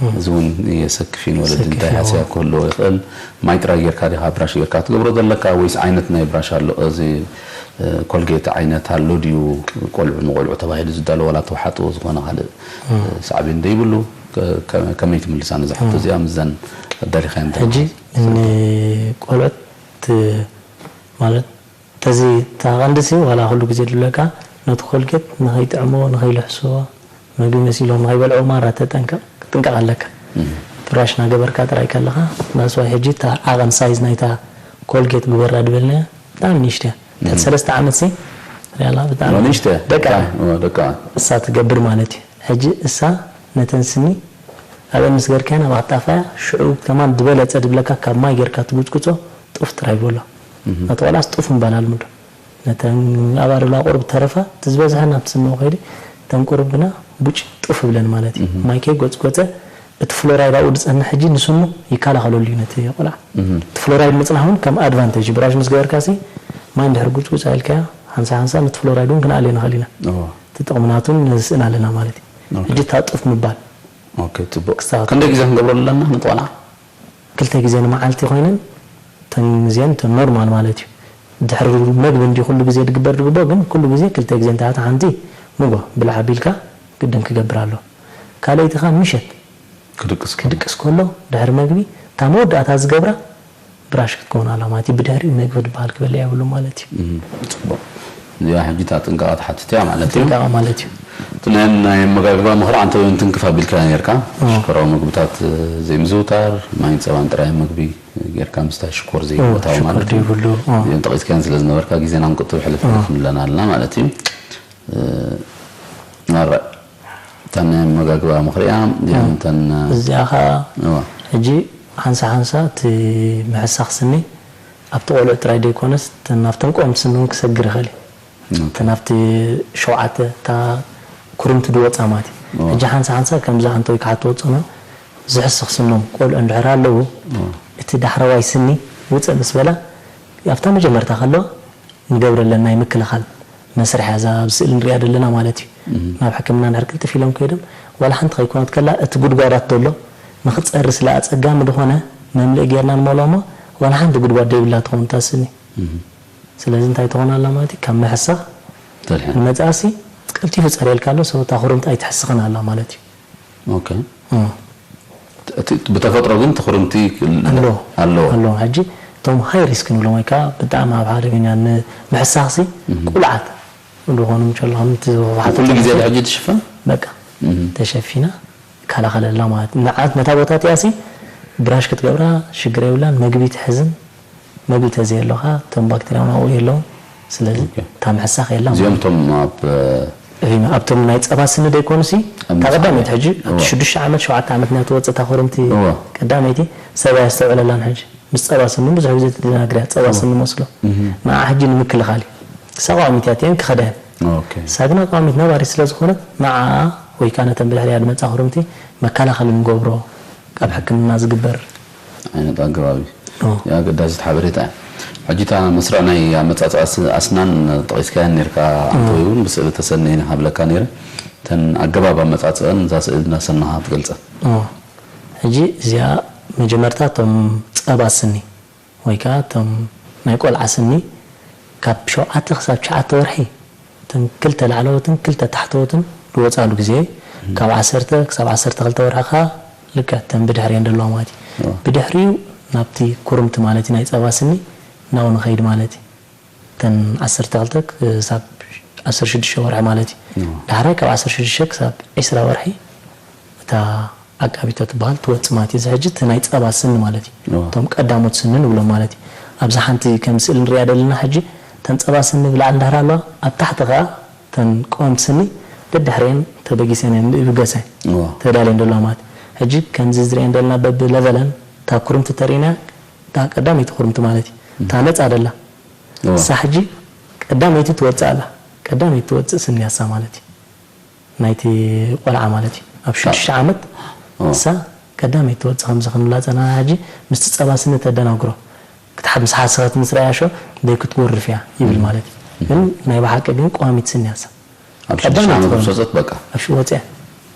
እም። እዚ እውን የሰክፍ እዩ ንወለዲ። የሰክፍ እንታይ እዩ። ሃስያ ክህልዎ ይኽእል። ማይ ጥራይ ጌርካ ዲኻ ብራሽ ጌርካ ትገብሮ ዘለካ ወይስ ዓይነት ናይ ብራሽ ኣሎ? እዚ፣ እ፣ ኮልጌት ዓይነት ኣሎ ድዩ? ቆልዑ ንቆልዑ ተባሂሉ ዝዳሎ ዋላ ተውሓጥዎ ዝኾነ ካልእ፣ እም። እ፣ ሳዕቤን ዘይብሉ? ከ-፣ ከ-፣ ከመይ ትምልሳ ነዛ ሕቶ እም። እዚኣ? ምዘን ኣዳሊኻዮ እንታይ ሕጂ ማለት? ንቆልዑት ማለት ተዚ-፣ እታ ቀንዲ ሲ ዋላ ኩሉ ግዜ ድብለካ ነቲ ኮልጌት ንኸይጥዕምዎ፣ ንኸይልሕስዎ፣ መግቢ መሲሎም ንኸይበልዕዎ ማራ ተጠንቀቕ፣ ክትጥንቀቕ ኣለካ። እም። ብራሽ እናገበርካ ጥራይ ከለኻ፣ that's why ሕጂ እታ ዓቐን ሳይዝ ናይታ ኮልጌት ግበራ ድበልናያ ብጣዕሚ ንእሽቶ እያ። ትሕቲ እም። ሰለስተ ዓመት ሲ ሪኣላ ብጣዕሚ ኦ፣ ንእሽቶ እያ። ደቃ ደቃ፣ ኦ፣ ደቃ። እሳ ትገብር ማለት እዩ። ሕጂ እሳ ነተን ስኒ ኣብአን ምስ ገርካየን ኣብ ኣጣፋያ ሽዑ ከማን ዝበለጸ ድብለካ ካብ ማይ ጌርካ ትጉጭጉጾ ጡፍ ጥራይ በሎ። እህ። ነቲ ቆልዓስ ጡፍ ምባል ኣልምዶ። ነተን ኣብ ኣደላ ቁሩብ ተረፋ፣ እቲ ዝበዝሐ ናብቲ ስንኡ ከይዲ፣ እተን ቁሩብ ግና ቡጭ ጡፍ ብለን ማለት እዩ። እህ። ማይ ከይጎጽጎጸ፣ እቲ ፍሎራይድ ኣብኡ ዝጸንሕ ሕጂ ንስኑ ይከላኸለሉ እዩ ነቲ ቆልዓ። እህ። እቲ ፍሎራይድ ምጽናሕ እውን ከም ኣድቫንቴጅ እዩ። ብራሽ ምስ ገበርካሲ፣ ማይ እንድሕር ጉጽጉጽ ኣልካያ፣ ሓንሳ ሓንሳ ነቲ ፍሎራይድ እውን ክንኣልዮ ንኽእል ኢና። እዎ። እቲ ጥቕሚ ናቱ ነዚ ስእና ኣለና ማለት እዩ። ኦኬ። ሕጂ እታ ጡፍ ምባል። ኦኬ፣ ጽቡቕ። ክስታወት። ክንደይ ግዜ ክንገብረሉ ኣለና ነቲ ቆልዓ? ክልተ ግዜ ንመዓልቲ ኮይነን፣ እተን ግዜን እተን ኖርማል ማለት እዩ። ድሕሪ መግቢ እንዲ ኩሉ ግዜ ድግበር ድግቦ፣ ግን ኩሉ ግዜ ክልተ ግዜ እንተሓቲ ሓንቲ ምጎ ብልዕ ኣቢልካ ግድን ክገብር ኣሎ። ካልኣይቲ ኸኣ ምሸት ክድቅስ ከሎ። ክድቅስ ከሎ ድሕሪ መግቢ እታ መወዳእታ ዝገብራ ብራሽ ክትከውን ኣለዋ ማለት እዩ። ብድሕሪኡ መግቢ ዝበሃል ክበልዕ የብሉን ማለት እዩ። እም፣ ጽቡቕ። እዚኣ ሕጂ እታ ጥንቃቐ ትሓትት እያ ማለት እዩ። ጥንቃቐ ማለት እዩ። እቲ ናይ፣ ናይ ኣመጋግባ ምኽሪ ኣንተ እውን ትንክፍ ኣቢልካ ነርካ። እዎ። ሽኮራዊ ምግብታት ዘይምዝውታር፣ ማይን ጸባን ጥራይ መግቢ ጌርካ ምስታይ፣ ሽኮር እዎ፣ ዘይምእታው ሽኮር ማለት እዩ። ዘይብሉ፣ እዎ። እዚኦም ጠቒስካየን ስለ ዝነበርካ ግዜና ክንቁጥብ ሕልፍ እዎ። ሕልፍ ንብለን ኣለና ማለት እዩ። እ፣ ኣረ፣ እተን ናይ ኣመጋግባ ምኽሪ እያ። እዚኣን እም። እተን፣ እ፣ እዚኣ ኸኣ እዋ። ሕጂ ሓንሳ ሓንሳ እቲ ምሕሳኽ ስኒ ኣብቲ ቆልዑ ጥራይ ዘይኮነስ፣ እተን ናብተን ቀወምቲ ስኒ እውን ክሰግር ይኽእል እዩ። ኦኬ። እተን ናብቲ ሸውዓተ፣ እታ ኩርምቲ ዝወጻ ማለት እዩ። እዋ። ሕጂ ሓንሳ ሓንሳ ከምዚ ኣንተ ወይ ክሓትዎ ዝጸንሑ፣ ዝሕስኽ ስኖም ቆልዑ እንድሕር ኣለዉ፣ እዋ። እቲ ዳሕረዋይ ስኒ ውጽእ ምስ በላ፣ ኣብታ መጀመርታ ከለዋ፣ ንገብረለን ናይ ምክልኻል መስርሕ እያ እዛ ኣብ ስእሊ ንሪኣ ዘለና ማለት እዩ። እም። ናብ ሕክምና እንድሕር ቅልጥፍ ኢሎም ከይዶም፣ ዋላ ሓንቲ ከይኮነት ከላ እቲ ጉድጓዳት ዘሎ ንኽፀሪ ስለ ኣፀጋሚ ዝኾነ መምልኢ ጌርና ንመልኦ እሞ ዋላ ሓንቲ ጉድጓድ ደይብላ ትኸውን እታ ስኒ። ስለዚ እንታይ ትኾን ኣላ ማለት እዩ? ካብ ምሕሳኽ ተድሕን ንመጻእሲ ቀልጢፉ ጸርየልካ ኣሎ፣ ሰው እታ ኩርምቲ ኣይትሕስኽን ኣላ ማለት እዩ። ኦኬ። እቲ ብተፈጥሮ ግን ትኹርምቲ ኣሎ ኣሎ። ኣሎ። ሕጂ እቶም ሃይ ሪስክ ንብሎም ወይ ከዓ ብጣዕሚ ኣብ ሓደገኛ ንምሕሳኽሲ ቁልዓት ዝኾኑ ምቸሎ ከምቲ ዝወሓቱ ኩሉ ግዜ ሕጂ ትሽፈን? በቃ ተሸፊና ይከላኸለልና ማለት እዩ። ንዓት ነታ ቦታ እቲኣሲ ብራሽ ክትገብራ ሽግር የብላን። መግቢ ትሕዝን መግቢ ተዘየሎኻ እቶም ባክቴርያ እውን ኣብኡ የለውን። ስለዚ ኦኬ። እታ ምሕሳኽ የላ እዚኦም እቶም ኣብ ሪማ ኣብቶም ናይ ጸባ ስኒ ደይኮኑሲ እታ ቀዳመይቲ ሕጂ ኣብቲ ሽዱሽተ ዓመት ሸውዓተ ዓመት ናይ ትወጽእ እታ ኮረምቲ እዋ። ቀዳመይቲ ሰብ ኣየስተውዕለላን። ሕጂ ምስ ጸባ ስኒ ብዙሕ ግዜ ትደናግርያ ጸባ ስኒ መስሎ ንዓ ሕጂ ንምክልኻል እዩ። ክሳብ ቀዋሚት እያ እቲአን ክኸዳ እየን። ኦኬ። ሳግና ቀዋሚት ነባሪት ስለ ዝኾነት ንዓ ወይ ከዓ ነተን ብድሕሪያ ዝመጻ ኮረምቲ መከላኸሊ ንገብሮ ካብ ሕክምና ዝግበር ዓይነት ኣገባብ እዩ። ኦ። ኣገዳሲት ሓበሬታ እያ። ሕጂ እታ መስርዕ ናይ ኣመጻጽኣ ስ- ኣስናን ጠቒስካየን ነርካ ኣንተ ወይ እውን ብስእሊ ተሰነይኒ ሃብለካ ነይረ። እተን ኣገባብ ኣመጻጽአን እዛ ስእሊ እናሰናኻ ትገልጸ። ኦ። ሕጂ እዚኣ መጀመርታ እቶም ጸባ ስኒ ወይ ከዓ እቶም ናይ ቆልዓ ስኒ ካብ ሸውዓተ ክሳብ ትሽዓተ ወርሒ እተን ክልተ ላዕለዎትን ክልተ ታሕተዎትን ዝወፃሉ ግዜ ካብ ዓሰርተ ክሳብ ዓሰርተ ክልተ ወርሒ ከዓ ልክዕ እተን ብድሕሪየን ዘለዋ ማለት እዩ። ብድሕሪኡ ናብቲ ኩርምቲ ማለት እዩ ናይ ፀባ ስኒ ናው ንኸይድ ማለት እዩ። እተን ዓሰርተ ክልተ ክሳብ ዓሰርተ ሽዱሽተ ወርሒ ማለት እዩ። ዳሕራይ ካብ ዓሰርተ ሽዱሽተ ክሳብ ዒስራ ወርሒ እታ ዓቃቢቶ ትበሃል ትወፅእ ማለት እዩ። እዚ ሕጂ እቲ ናይ ፀባ ስኒ ማለት እዩ። እቶም ቀዳሞት ስኒ ንብሎም ማለት እዩ። ኣብዚ ሓንቲ ከም ስእሊ ንሪኣ ዘለና ሕጂ እተን ፀባ ስኒ ብላዕሊ እንድሕር ኣለዋ ኣብ ታሕቲ ከዓ እተን ቀወምቲ ስኒ ደድሕሪአን ተበጊሰን እየን ይብገሳ ተዳልየን ዘለዋ ማለት እዩ። ሕጂ ከምዚ ዝሪአን ዘለና በብለቨለን እታ ኩርምቲ ተሪእና እታ ቀዳመይቲ ኩርምቲ ማለት እዩ። እታ ነፃ ደላ እሳ ሕጂ ቀዳመይቲ ትወፅእ ኣላ። ቀዳመይቲ ትወፅእ ስኒ እያ እሳ ማለት እዩ። ናይቲ ቆልዓ ማለት እዩ። ኣብ ሽዱሽተ ዓመት እሳ ቀዳመይቲ ትወፅእ ከምዚ ክንብላ ፀናና ሕጂ ምስቲ ፀባ ስኒ ተደናግሮ ክትሓብ ምስ ሓሰኸት ምስ ረኣያ ሾ ደይ ክትጎርፍ እያ ይብል ማለት እዩ። ግን ናይ ብሓቂ ግን ቀዋሚት ስኒ እያ እሳ። ኣብ ሽዱሽተ ዓመት ምስ ወፀት በቃ ኣብ ሽወፅያ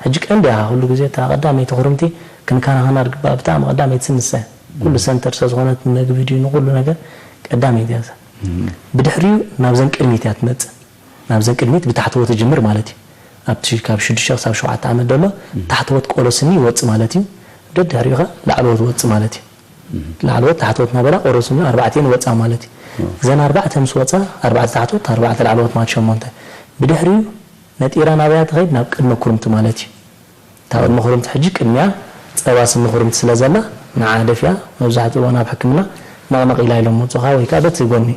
ሕጂ ቀንዲ እያ ኩሉ ግዜ እታ ቀዳመይቲ ኩርምቲ ክንከናኸና ዝግባእ ብጣዕሚ ቀዳመይቲ ስኒ እሳ እያ። ኩሉ ሰንተር ስለ ዝኾነት ንመግቢ ድዩ ንኩሉ ነገር ቀዳመይቲ እያ እሳ። ብድሕሪኡ ናብዘን ቅድሚት እያ ትመፅእ። ናብዘን ቅድሚት ብታሕተዎ ትጅምር ማለት እዩ። ኣብቲ ካብ ሽዱሽተ ክሳብ ሸውዓተ ዓመት ዘሎ ታሕተዎት ቆሎ ስኒ ይወፅእ ማለት እዩ። ደድሕሪኡ ኸ ላዕለዎት ይወፅእ ማለት እዩ። ላዕለዎት ታሕተዎት እናበላ ቆሎ ስኒ ኣርባዕቲኤን ይወፃ ማለት እዩ። እዘን ኣርባዕተ ምስ ወፃ ኣርባዕተ ታሕተዎት ኣርባዕተ ላዕለዎት ማለት ሸሞንተ። ብድሕሪኡ ነጢራ ናበያ ትኸይድ ናብ ቅድመ ኩርምቲ ማለት እዩ። እታ ቅድመ ኩርምቲ ሕጂ ቅድሚያ ፀባ ስኒ ኩርምቲ ስለ ዘላ ንዓ ደፊያ መብዛሕትኡ እዋን ኣብ ሕክምና ነቕነቕ ኢላ ኢሎም መፁኻ ወይ ከዓ በቲ ጎኒ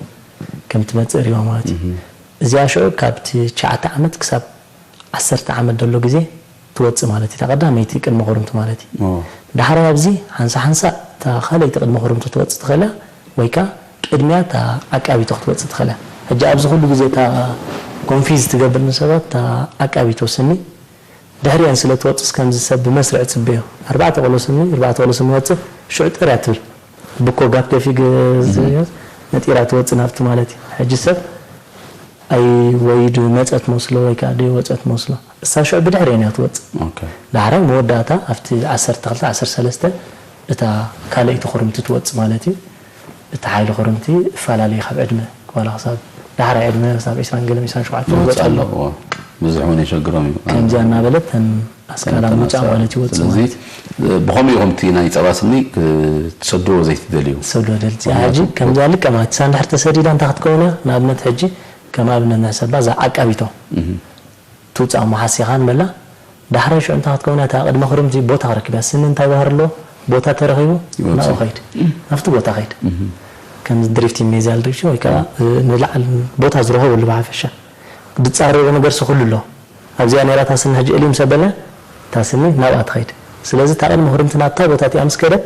ከም ትመፅእ ሪዋ ማለት እዩ። እዚኣ ሽዑ ካብቲ ትሽዓተ ዓመት ክሳብ ዓሰርተ ዓመት ዘሎ ግዜ ትወፅእ ማለት እዩ። እታ ቀዳመይቲ ቅድመ ኩርምቲ ማለት እዩ። ዳሕራይ ኣብዚ ሓንሳ ሓንሳ እታ ካልኣይቲ ቅድመ ኩርምቲ ትወፅእ ትኽእል እያ ወይ ከዓ ቅድሚያ እታ ዓቃቢቶ ክትወፅእ ትኽእል እያ። ሕጂ ኣብዚ ኩሉ ግዜ እታ ኮንፊዝ ትገብር ንሰባት እታ ዓቃቢቶ ስኒ ድሕሪአን ስለ ትወፅስ ከምዚ ሰብ ብመስርዕ ፅበዮ ኣርባዕተ ቆሎ ስኒ ኣርባዕተ ቆሎ ስኒ ወፅእ ሽዑ ጥርያ ትብል ብኮ ጋፕ ደፊግ ነጢራ ትወፅእ ናብቲ ማለት እዩ። ሕጂ ሰብ ኣይ ወይ ዶ መፀት መስሎ ወይ ከዓ ደይ ወፀት መስሎ እሳ ሽዑ ብድሕሪአን እያ ትወፅእ። ኦኬ። ዳሕራይ መወዳእታ ኣብቲ ዓሰርተ ክልተ ዓሰርተ ሰለስተ እታ ካልኣይቲ ኩርምቲ ትወፅእ ማለት እዩ። እቲ ሓይሊ ኩርምቲ እፈላለየ ካብ ዕድመ ዋላ ክሳብ ዳሕራይ ዕድመ ክሳብ ዒስራን ገለን ዒስራን ሸውዓተን ይወፅእ ይወፅእ ኣሎ። ኣለዎ። ብዙሕ እውን የሸግሮም እዩ። ከምዚኣ እናበለት ተን ኣስካላ ተን ምውፃእ ኣስካላ። ማለት ይወፅእ ስለዚ ማለት እዩ። ብኸምኡ ኢኹም እቲ ናይ ፀባ ስኒ ክትሰድዎ ዘይትደልዩ። ሰዶ ደልፂ ሕጂ ከምዚኣ ልቀ ማለት እሳ እንድሕር ተሰዲዳ እንታይ ክትከውን እያ? ንኣብነት ሕጂ ከም ኣብነት ንሕሰባ እዛ ዓቃቢቶ ትውፃእ እሞ ሓሲኻ ንበላ ዳሕራይ ሽዑ እንታይ ክትከውን እያ? እታ ቅድመ ክርምቲ ቦታ ክረክብ እያ። ስኒ እንታይ ባህሪ ኣለዎ? ቦታ ተረኺቡ ይወፅእ። ናብኡ ኸይድ ናብቲ ቦታ ኸይድ ከምዚ ድሪፍቲንግ ሜዚያል ድሪፍቲንግ ወይ ከዓ ንላዕሊ ቦታ ዝረኸበሉ ብሓፈሻ ዝፃረሩ ነገር ሲ ኩሉ ኣሎ። ኣብዚኣ ነይራ እታ ስኒ ሕጂ እልይ ምስ ኣበልና እታ ስኒ ናብኣ ትኸይድ። ስለዚ እታ ቅድመ ክርምቲ ናብታ ቦታ እቲኣ ምስ ከደት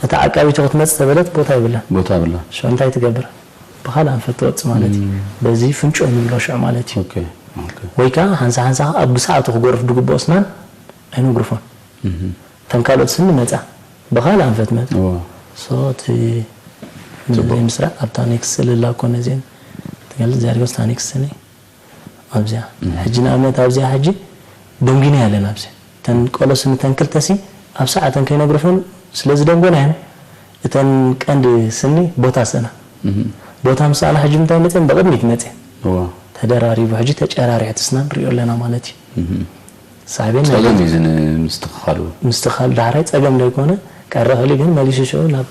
እታ ዓቃቢቶ ክትመፅእ ተበለት ቦታ የብላን። ቦታ የብላን። ሽዑ እንታይ ትገብር? ብኻልእ ኣንፈት ትወፅእ ማለት እዩ። በዚ ፍንጮ ንብሎ ሽዑ ማለት እዩ። ኦኬ። ኦኬ። ወይ ከዓ ሓንሳ ሓንሳ ኣብ ግስዓቱ ክጎርፍ ዝግብኦ ስናን ኣይነጉርፎን። እተን ካልኦት ስኒ መፃ ብኻልእ ኣንፈት መፃ። እዋ። ሶ እቲ ዘይምስራዕ ኣብታ ኔክስት ስእሊ ኣላ እኮ ነዚአን ትገልፅ እዚኣ ዲጎስ እታ ኔክስት ስኒ ኣብዚኣ ሕጂ ንኣብነት ኣብዚኣ ሕጂ ደንጉና ያለን ኣብዚ ተን ቆሎ ስኒ ተን ክልተ ሲ ኣብ ሰዓተን ከይነጉርፈን ስለ ዝደንጎና እየን እተን ቀንዲ ስኒ ቦታ ስእና። ቦታ ምስ ኣላ ሕጂ እንታይ መፅን? ብቕድሚት መፅን። ተደራሪቡ ሕጂ ተጨራሪሑ እቲ ስና ንሪኦ ኣለና ማለት እዩ። ሳዕቤን ናይ ጸገም እዩ ዝን-፣ ምስትኽኻሉ። ምስትኽኻሉ ዳሕራይ ጸገም ዘይኮነ፣ ቀረ ክሊ ግን መሊሱ ሽዑ ናብ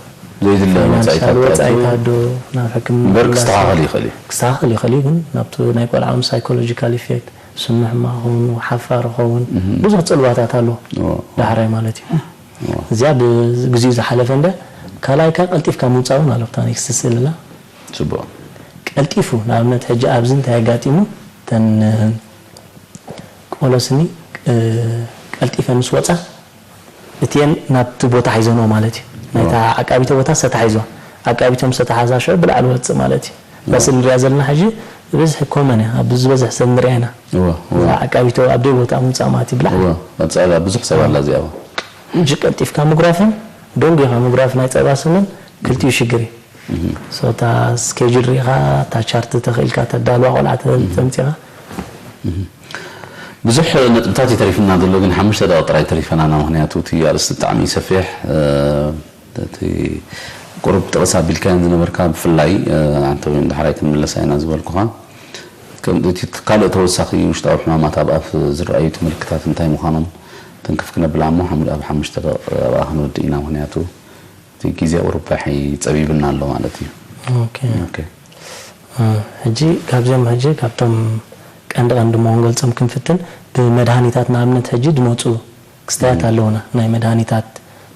ዘይድለ ፋይናንሻል ወጻኢታት ወጻኢታት ኣትዩ ዶ ናብ ሕክምና እምበር ክስተኻኸል ይኽእል እዩ። ክስተኻኸል ይኽእል እዩ፣ ግን ናብቲ ናይ ቆልዓ እውን ሳይኮሎጂካል ኢፌክት፣ ስኑ ሕማቕ ክኸውን፣ ሓፋር ክኸውን፣ ብዙሕ ጽልዋታት ኣለዎ እዎ። ዳሕራይ ማለት እዩ። እዚኣ ብግዚኡ ዝሓለፈ እንደ ካልኣይካ ቀልጢፍካ ምውጻእ እውን ኣሎ። ብታ ኔክስት ስእልና ጽቡቕ። ቀልጢፉ፣ ንኣብነት ሕጂ ኣብዚ እንታይ ኣጋጢሙ፣ እተን ቆሎ ስኒ፣ እ፣ ቀልጢፈን ምስ ወጻ፣ እቲኤን ናብቲ ቦታ ሒዘንኦ ማለት እዩ። ናይታ ዓቃቢቶ ቦታ ሰታ ሒዝዋ። ዓቃቢቶ ምስ ሰታ ሓዛ ሽዑ ብላዕሊ ወጽእ ማለት እዩ። እዛ ስእሊ ንሪኣ ዘለና ሕጂ ብዝሒ ኮመን እያ። ኣብ ዝበዝሕ ሰብ ንሪኣ ኢና። እዋ፣ እዋ። እዛ ዓቃቢቶ ኣብ ደይ ቦታ ምውጻእ ማለት እዩ። ብላዕሊ። እዋ፣ ኣብ ጸባ ብዙሕ ሰብ ኣላ እዚኣ። እዋ። ሕጂ ቀልጢፍካ ምጉራፍን ደንጒኻ ምጉራፍ ናይ ጸባ ስንን ክልቲኡ ሽግር እዩ። ሶ እታ ስኬጁል ሪኢኻ፣ እታ ቻርት ተኽኢልካ ተዳልዋ ቆልዓ ተ-፣ ተምጺኻ። ብዙሕ ነጥብታት እዩ ተሪፍና ዘሎ፣ ግን ሓሙሽተ ደቂቕ ጥራይ ተሪፈናና፣ ምኽንያቱ እቲ ኣርእስቲ ብጣዕሚ እዩ ሰፊሕ። እ፣ እቲ ቁሩብ ጥቕስ ኣቢልካዮን ዝነበርካ ብፍላይ፣ እ፣ ኣንተ እውን ዳሕራይ ክንምለሳ ኢና ዝበልኩኻ። ከም እቲ ካልእ ተወሳኺ ውሽጣዊ ሕማማት ኣብ ኣፍ ዝረኣዩ እቲ ምልክታት እንታይ ምዃኖም ትንክፍ ክነብላ እሞ ሓሙ-፣ ኣብ ሓሙሽተ ደቂቕ ኣብኣ ክንወድእ ኢና፣ ምኽንያቱ እቲ ግዜ ቁሩብ ባሕ ጸቢብና ኣሎ ማለት እዩ። ኦኬ። ኦኬ። እ፣ ሕጂ ካብዚኦም ሕጂ ካብቶም ቀንዲ ቀንዲ እሞ ክንገልጾም ክንፍትን ብመድሃኒታት ንኣብነት ሕጂ ዝመጹ ክስታያት ኣለውና ናይ መድሃኒታት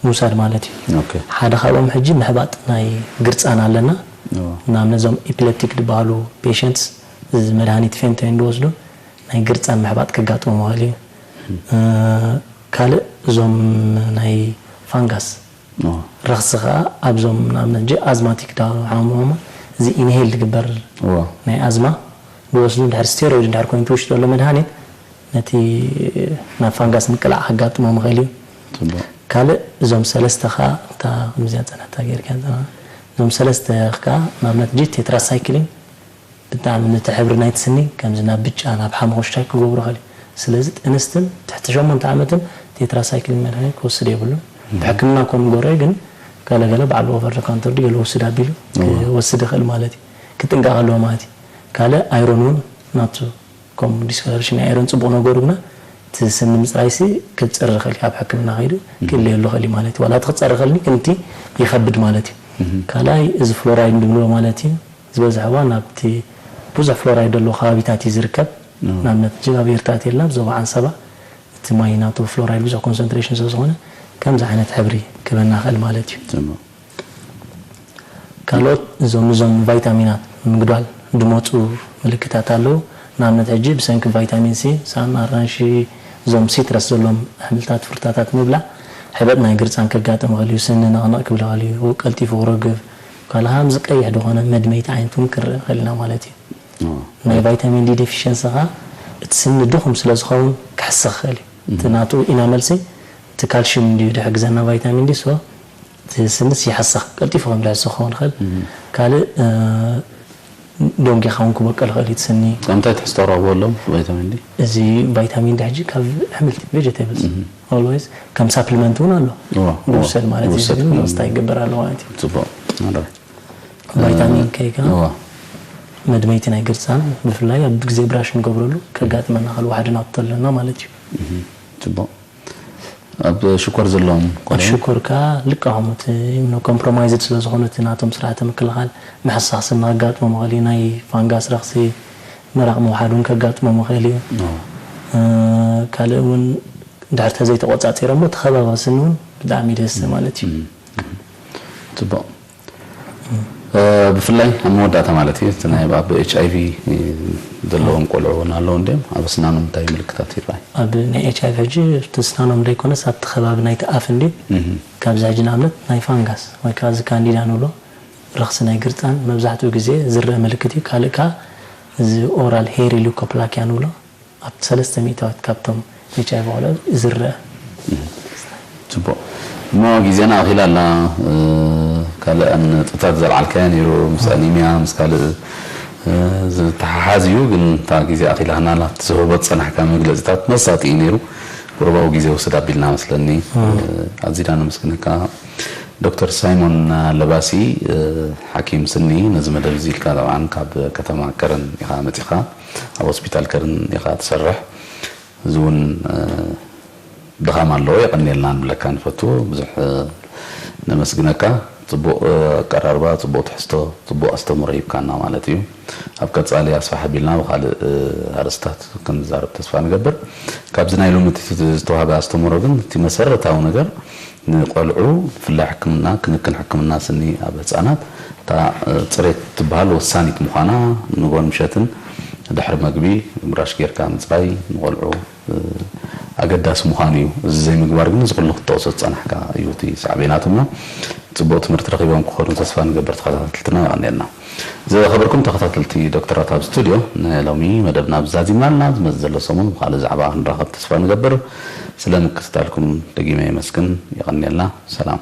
ምውሳድ ማለት እዩ። ኦኬ። ሓደ ካብኦም ሕጂ ምሕባጥ ናይ ግርጻን ኣለና። እዎ። ንኣብነት እዞም ኢፒሌፕቲክ ዝበሃሉ ፔሸንትስ እዚ መድሃኒት ፌንቶይን ዝወስዱ ናይ ግርጻን ምሕባጥ ከጋጥሞም ይኽእል እዩ። እ፣ ካልእ እዞም ናይ ፋንጋስ እዎ። ረኽሲ ኸኣ ኣብዞም ንኣብነት ሕጂ ኣዝማቲክ ዳ ሓሙ እዚ ኢንሄል ዝግበር እዎ። ናይ ኣዝማ ዝወስዱ እንድሕር ስቴሮይድ እንድሕር ኮይኑ ትውሽድ ዘሎ መድሃኒት ነቲ ናብ ፋንጋስ ምቅላዕ ከጋጥሞም ይኽእል እዩ። ጽቡቕ። ካልእ እዞም ሰለስተ ኸኣ እታ ከምዚኣ ጸናታ ጌርካ ጸና-፣ እዞም ሰለስተ ኸኣ ንኣብነት ሕጂ ቴትራሳይክሊን ብጣዕሚ ነቲ ሕብሪ ናይቲ ስኒ ከምዚ ናብ ብጫ፣ ናብ ሓመኹሽታይ ክገብሮ ይኽእል እዩ። ስለዚ ጥንስትን ትሕቲ ሸሞንተ ዓመትን ቴትራሳይክሊን መድሃኒት ክወስድ የብሉን። ብሕክምና እኮ ንገሮ ግን ገለገለ ባዕሉ ኦቨር ዘ ካውንተር ድዩ ገለ ወስድ ኣቢሉ እዎ። ክወስድ ይኽእል ማለት እዩ። ክጥንቀቕ ኣለዎ ማለት እዩ። ካልእ ኣይሮን እውን ናቱ ከም ዲስከለሬሽን ናይ ኣይሮን ጽቡቕ ነገሩ ግና እቲ ስኒ ምጽራይሲ ክጸሪ ይኽእል እዩ። ኣብ ሕክምና ከይዱ ክእለየሉ ይኽእል እዩ ማለት እዩ። ዋላ እቲ ክጸሪ ይኽእል ግን እቲ ይኸብድ ማለት እዩ። ካልኣይ እዚ ፍሎራይድ ንብሎ ማለት እዩ። ዝበዝሐ እዋን ኣብቲ ብዙሕ ፍሎራይድ ዘለዎ ከባቢታት እዩ ዝርከብ። ንኣብነት ጅብ ኣብ ኤርትራ ተልና ኣብ ዞባ ዓንሰባ እቲ ማይ ናቱ ፍሎራይድ ብዙሕ ኮንሰንትሬሽን ስለ ዝኾነ ከምዚ ዓይነት ሕብሪ ክበና ይኽእል ማለት እዩ። ጽቡቕ። ካልኦት እዞም፣ እዞም ቫይታሚናት ምግዳል ዝመፁ ምልክታት ኣለዉ። ንኣብነት ሕጂ ብሰንኪ ቫይታሚን ሲ፣ ሳን፣ ኣራንሺ፣ እዞም ሲትረስ ዘሎም ኣሕምልታት ፍርታታት ምብላዕ ሕበጥ ናይ ግርፃን ከጋጥም ይኽእል እዩ። ስኒ ነቕነቕ ክብል ይኽእል እዩ። ቀልጢፉ ክረግፍ፣ ካልእ ከምዚ ቀይሕ ዝኾነ መድመይቲ ዓይነት እውን ክረአ ይኽእል ኢና ማለት እዩ። ናይ ቫይታሚን ዲ ዴፊሽንሲ ኸዓ እቲ ስኒ ድኹም ስለ ዝኸውን ክሕሰኽ ይኽእል እዩ። እቲ ናቱ ኢና መልሲ እቲ ካልሽዩም እንድዩ ዝሕግዘና ቫይታሚን ዲ። ሶ እቲ ስንስ ይሕሰኽ፣ ቀልጢፉ ከም ዝሕሰኽ ክኸውን ይኽእል። ካልእ፣ እ፣ ደንጊኻ እውን ክበቅል ይኽእል እዩ እቲ ስኒ። ካብ እንታይ ትሕዝቶ ረኽቦ ኣሎ ቫይታሚን ዲ? እዚ ቫይታሚን ዲ ሕጂ ካብ ኣሕምልቲ፣ ቬጀቴብልስ፣ ኦልዌይስ ከም ሳፕሊመንት እውን ኣሎ። እዋ፣ እዋ። ዝውሰድ ማለት እዩ። ዝውሰድ። ግን መስታ ይግበር ኣሎ ማለት እዩ። ጽቡቕ። ኣረ። ቫይታሚን እ፣ ኬ ከኣ እዋ። መድመይቲ ናይ ግርጻን ብፍላይ ኣብ ግዜ ብራሽ ንገብረሉ ከጋጥመና ይኽእል፣ ዋሕዲ ናቱ ተለና ማለት እዩ። እህ፣ ጽቡቕ። ኣብ ሽኮር ዘለዎም ኣብ ቆልዑ? ሽኮር ከኣ ልክዖም እቲ ኢምኖ ኮምፕሮማይዝድ ስለ ዝኾኑ እቲ ናቶም ስርዓተ ምክልኻል ምሕሳኽ ስኒ ከጋጥሞም ይኽእል እዩ። ናይ ፋንጋስ ረኽሲ ምራቕ ምውሓድ እውን ከጋጥሞም ይኽእል እዩ። እዎ። እ፣ ካልእ እውን እንድሕር ተዘይተቆጻጺሮሞ እቲ ከባቢ ስኒ እውን ብጣዕሚ ደስ ማለት እዩ። እም፣ እም። ጽቡቕ። እ፣ ብፍላይ ኣብ መወዳእታ ማለት እዩ፣ እቲ ናይ ኣብ ኤች ኣይ ቪ ዘለዎም ቆልዑ እውን ኣለዉ እንድዮም። ኣብ ኣስናኖም እንታይ ምልክታት ይረኣይ? ኣብ ናይ ኤች ኣይ ቪ ሕጂ እቲ ኣስናኖም ዘይኮነስ ኣብቲ ከባቢ ናይቲ ኣፍ እንድዩ። እህ። ካብዚ ሕጂ ንኣብነት ናይ ፋንጋስ ወይ ከዓ እዚ ካንዲዳ ንብሎ ረኽሲ ናይ ግርጻን መብዛሕትኡ ግዜ ዝረአ ምልክት እዩ። ካልእ ከዓ እዚ ኦራል ሄሪ ሊኮፕላኪያ ንብሎ ኣብ ሰለስተ ሚእታዊት ካብቶም ኤች ኣይ ቪ ቆልዑ ዝረአ። እም፣ ጽቡቕ። እሞ ግዜና ኣኺላ ኣላ። እ፣ ካልእ ነጥብታት ዘልዓልካዮ ነይሩ፣ ምስ ኣኒምያ፣ ምስ ካልእ፣ እ፣ ዝተሓሓዝ እዩ፣ ግን እታ ግዜ ኣኺላትና ኣላ። እቲ ዝህቦ ዝጸናሕካ መግለጺታት መሳጢ እዩ ነይሩ። ቁሩባዊ ግዜ ውስድ ኣቢልና መስለኒ። እም። እ፣ ኣዚና ነመስግነካ። ዶክተር ሳይሞን ኣለባሲ፣ ሓኪም ስኒ፣ ነዚ መደብ እዚ ኢልካ፣ ጠብዓን ካብ ከተማ ከረን ኢኻ መጺኻ፣ ኣብ ሆስፒታል ከረን ኢኻ ትሰርሕ። እዚ እውን ድኻም ኣለዎ፣ የቐንየልና ንብለካ ንፈቱ። ብዙሕ ነመስግነካ። ጽቡቕ ኣቀራርባ፣ ጽቡቕ ትሕዝቶ፣ ጽቡቕ ኣስተምህሮ ሂብካና ማለት እዩ። ኣብ ቀጻሊ ኣስፋሕ ኣቢልና ብኻልእ ኣርእስታት ክንዛረብ ተስፋ ንገብር። ካብዚ ናይ ሎሚ እቲ ዝተዋህበ ኣስተምህሮ ግን እቲ መሰረታዊ ነገር ንቆልዑ ብፍላይ ሕክምና፣ ክንክን ሕክምና ስኒ ኣብ ህጻናት እታ ጽሬት ትበሃል ወሳኒት ምዃና፣ ንጎን ምሸትን ድሕሪ መግቢ ብራሽ ጌርካ ምጽራይ ንቆልዑ ኣገዳሲ ምዃኑ እዩ። እዚ ዘይምግባር ግን እዚ ኩሉ ክትጠቕሶ ዝጸናሕካ እዩ እቲ ሳዕቤናት እሞ ጽቡቕ ትምህርቲ ረኺቦም ክኾኑ ተስፋ ንገብር። ተኸታተልትና የቐንየልና። ዝኸበርኩም ተኸታተልቲ ዶክተራት ኣብ ስቱድዮ ንሎሚ መደብና ብዛዚምና ኣለና። ዝመጽእ ዘሎ ሰሙን ብኻልእ ዛዕባ ክንራኸብ ተስፋ ንገብር። ስለ ምክትታልኩም ደጊመ የመስግን። የቐንየልና። ሰላም።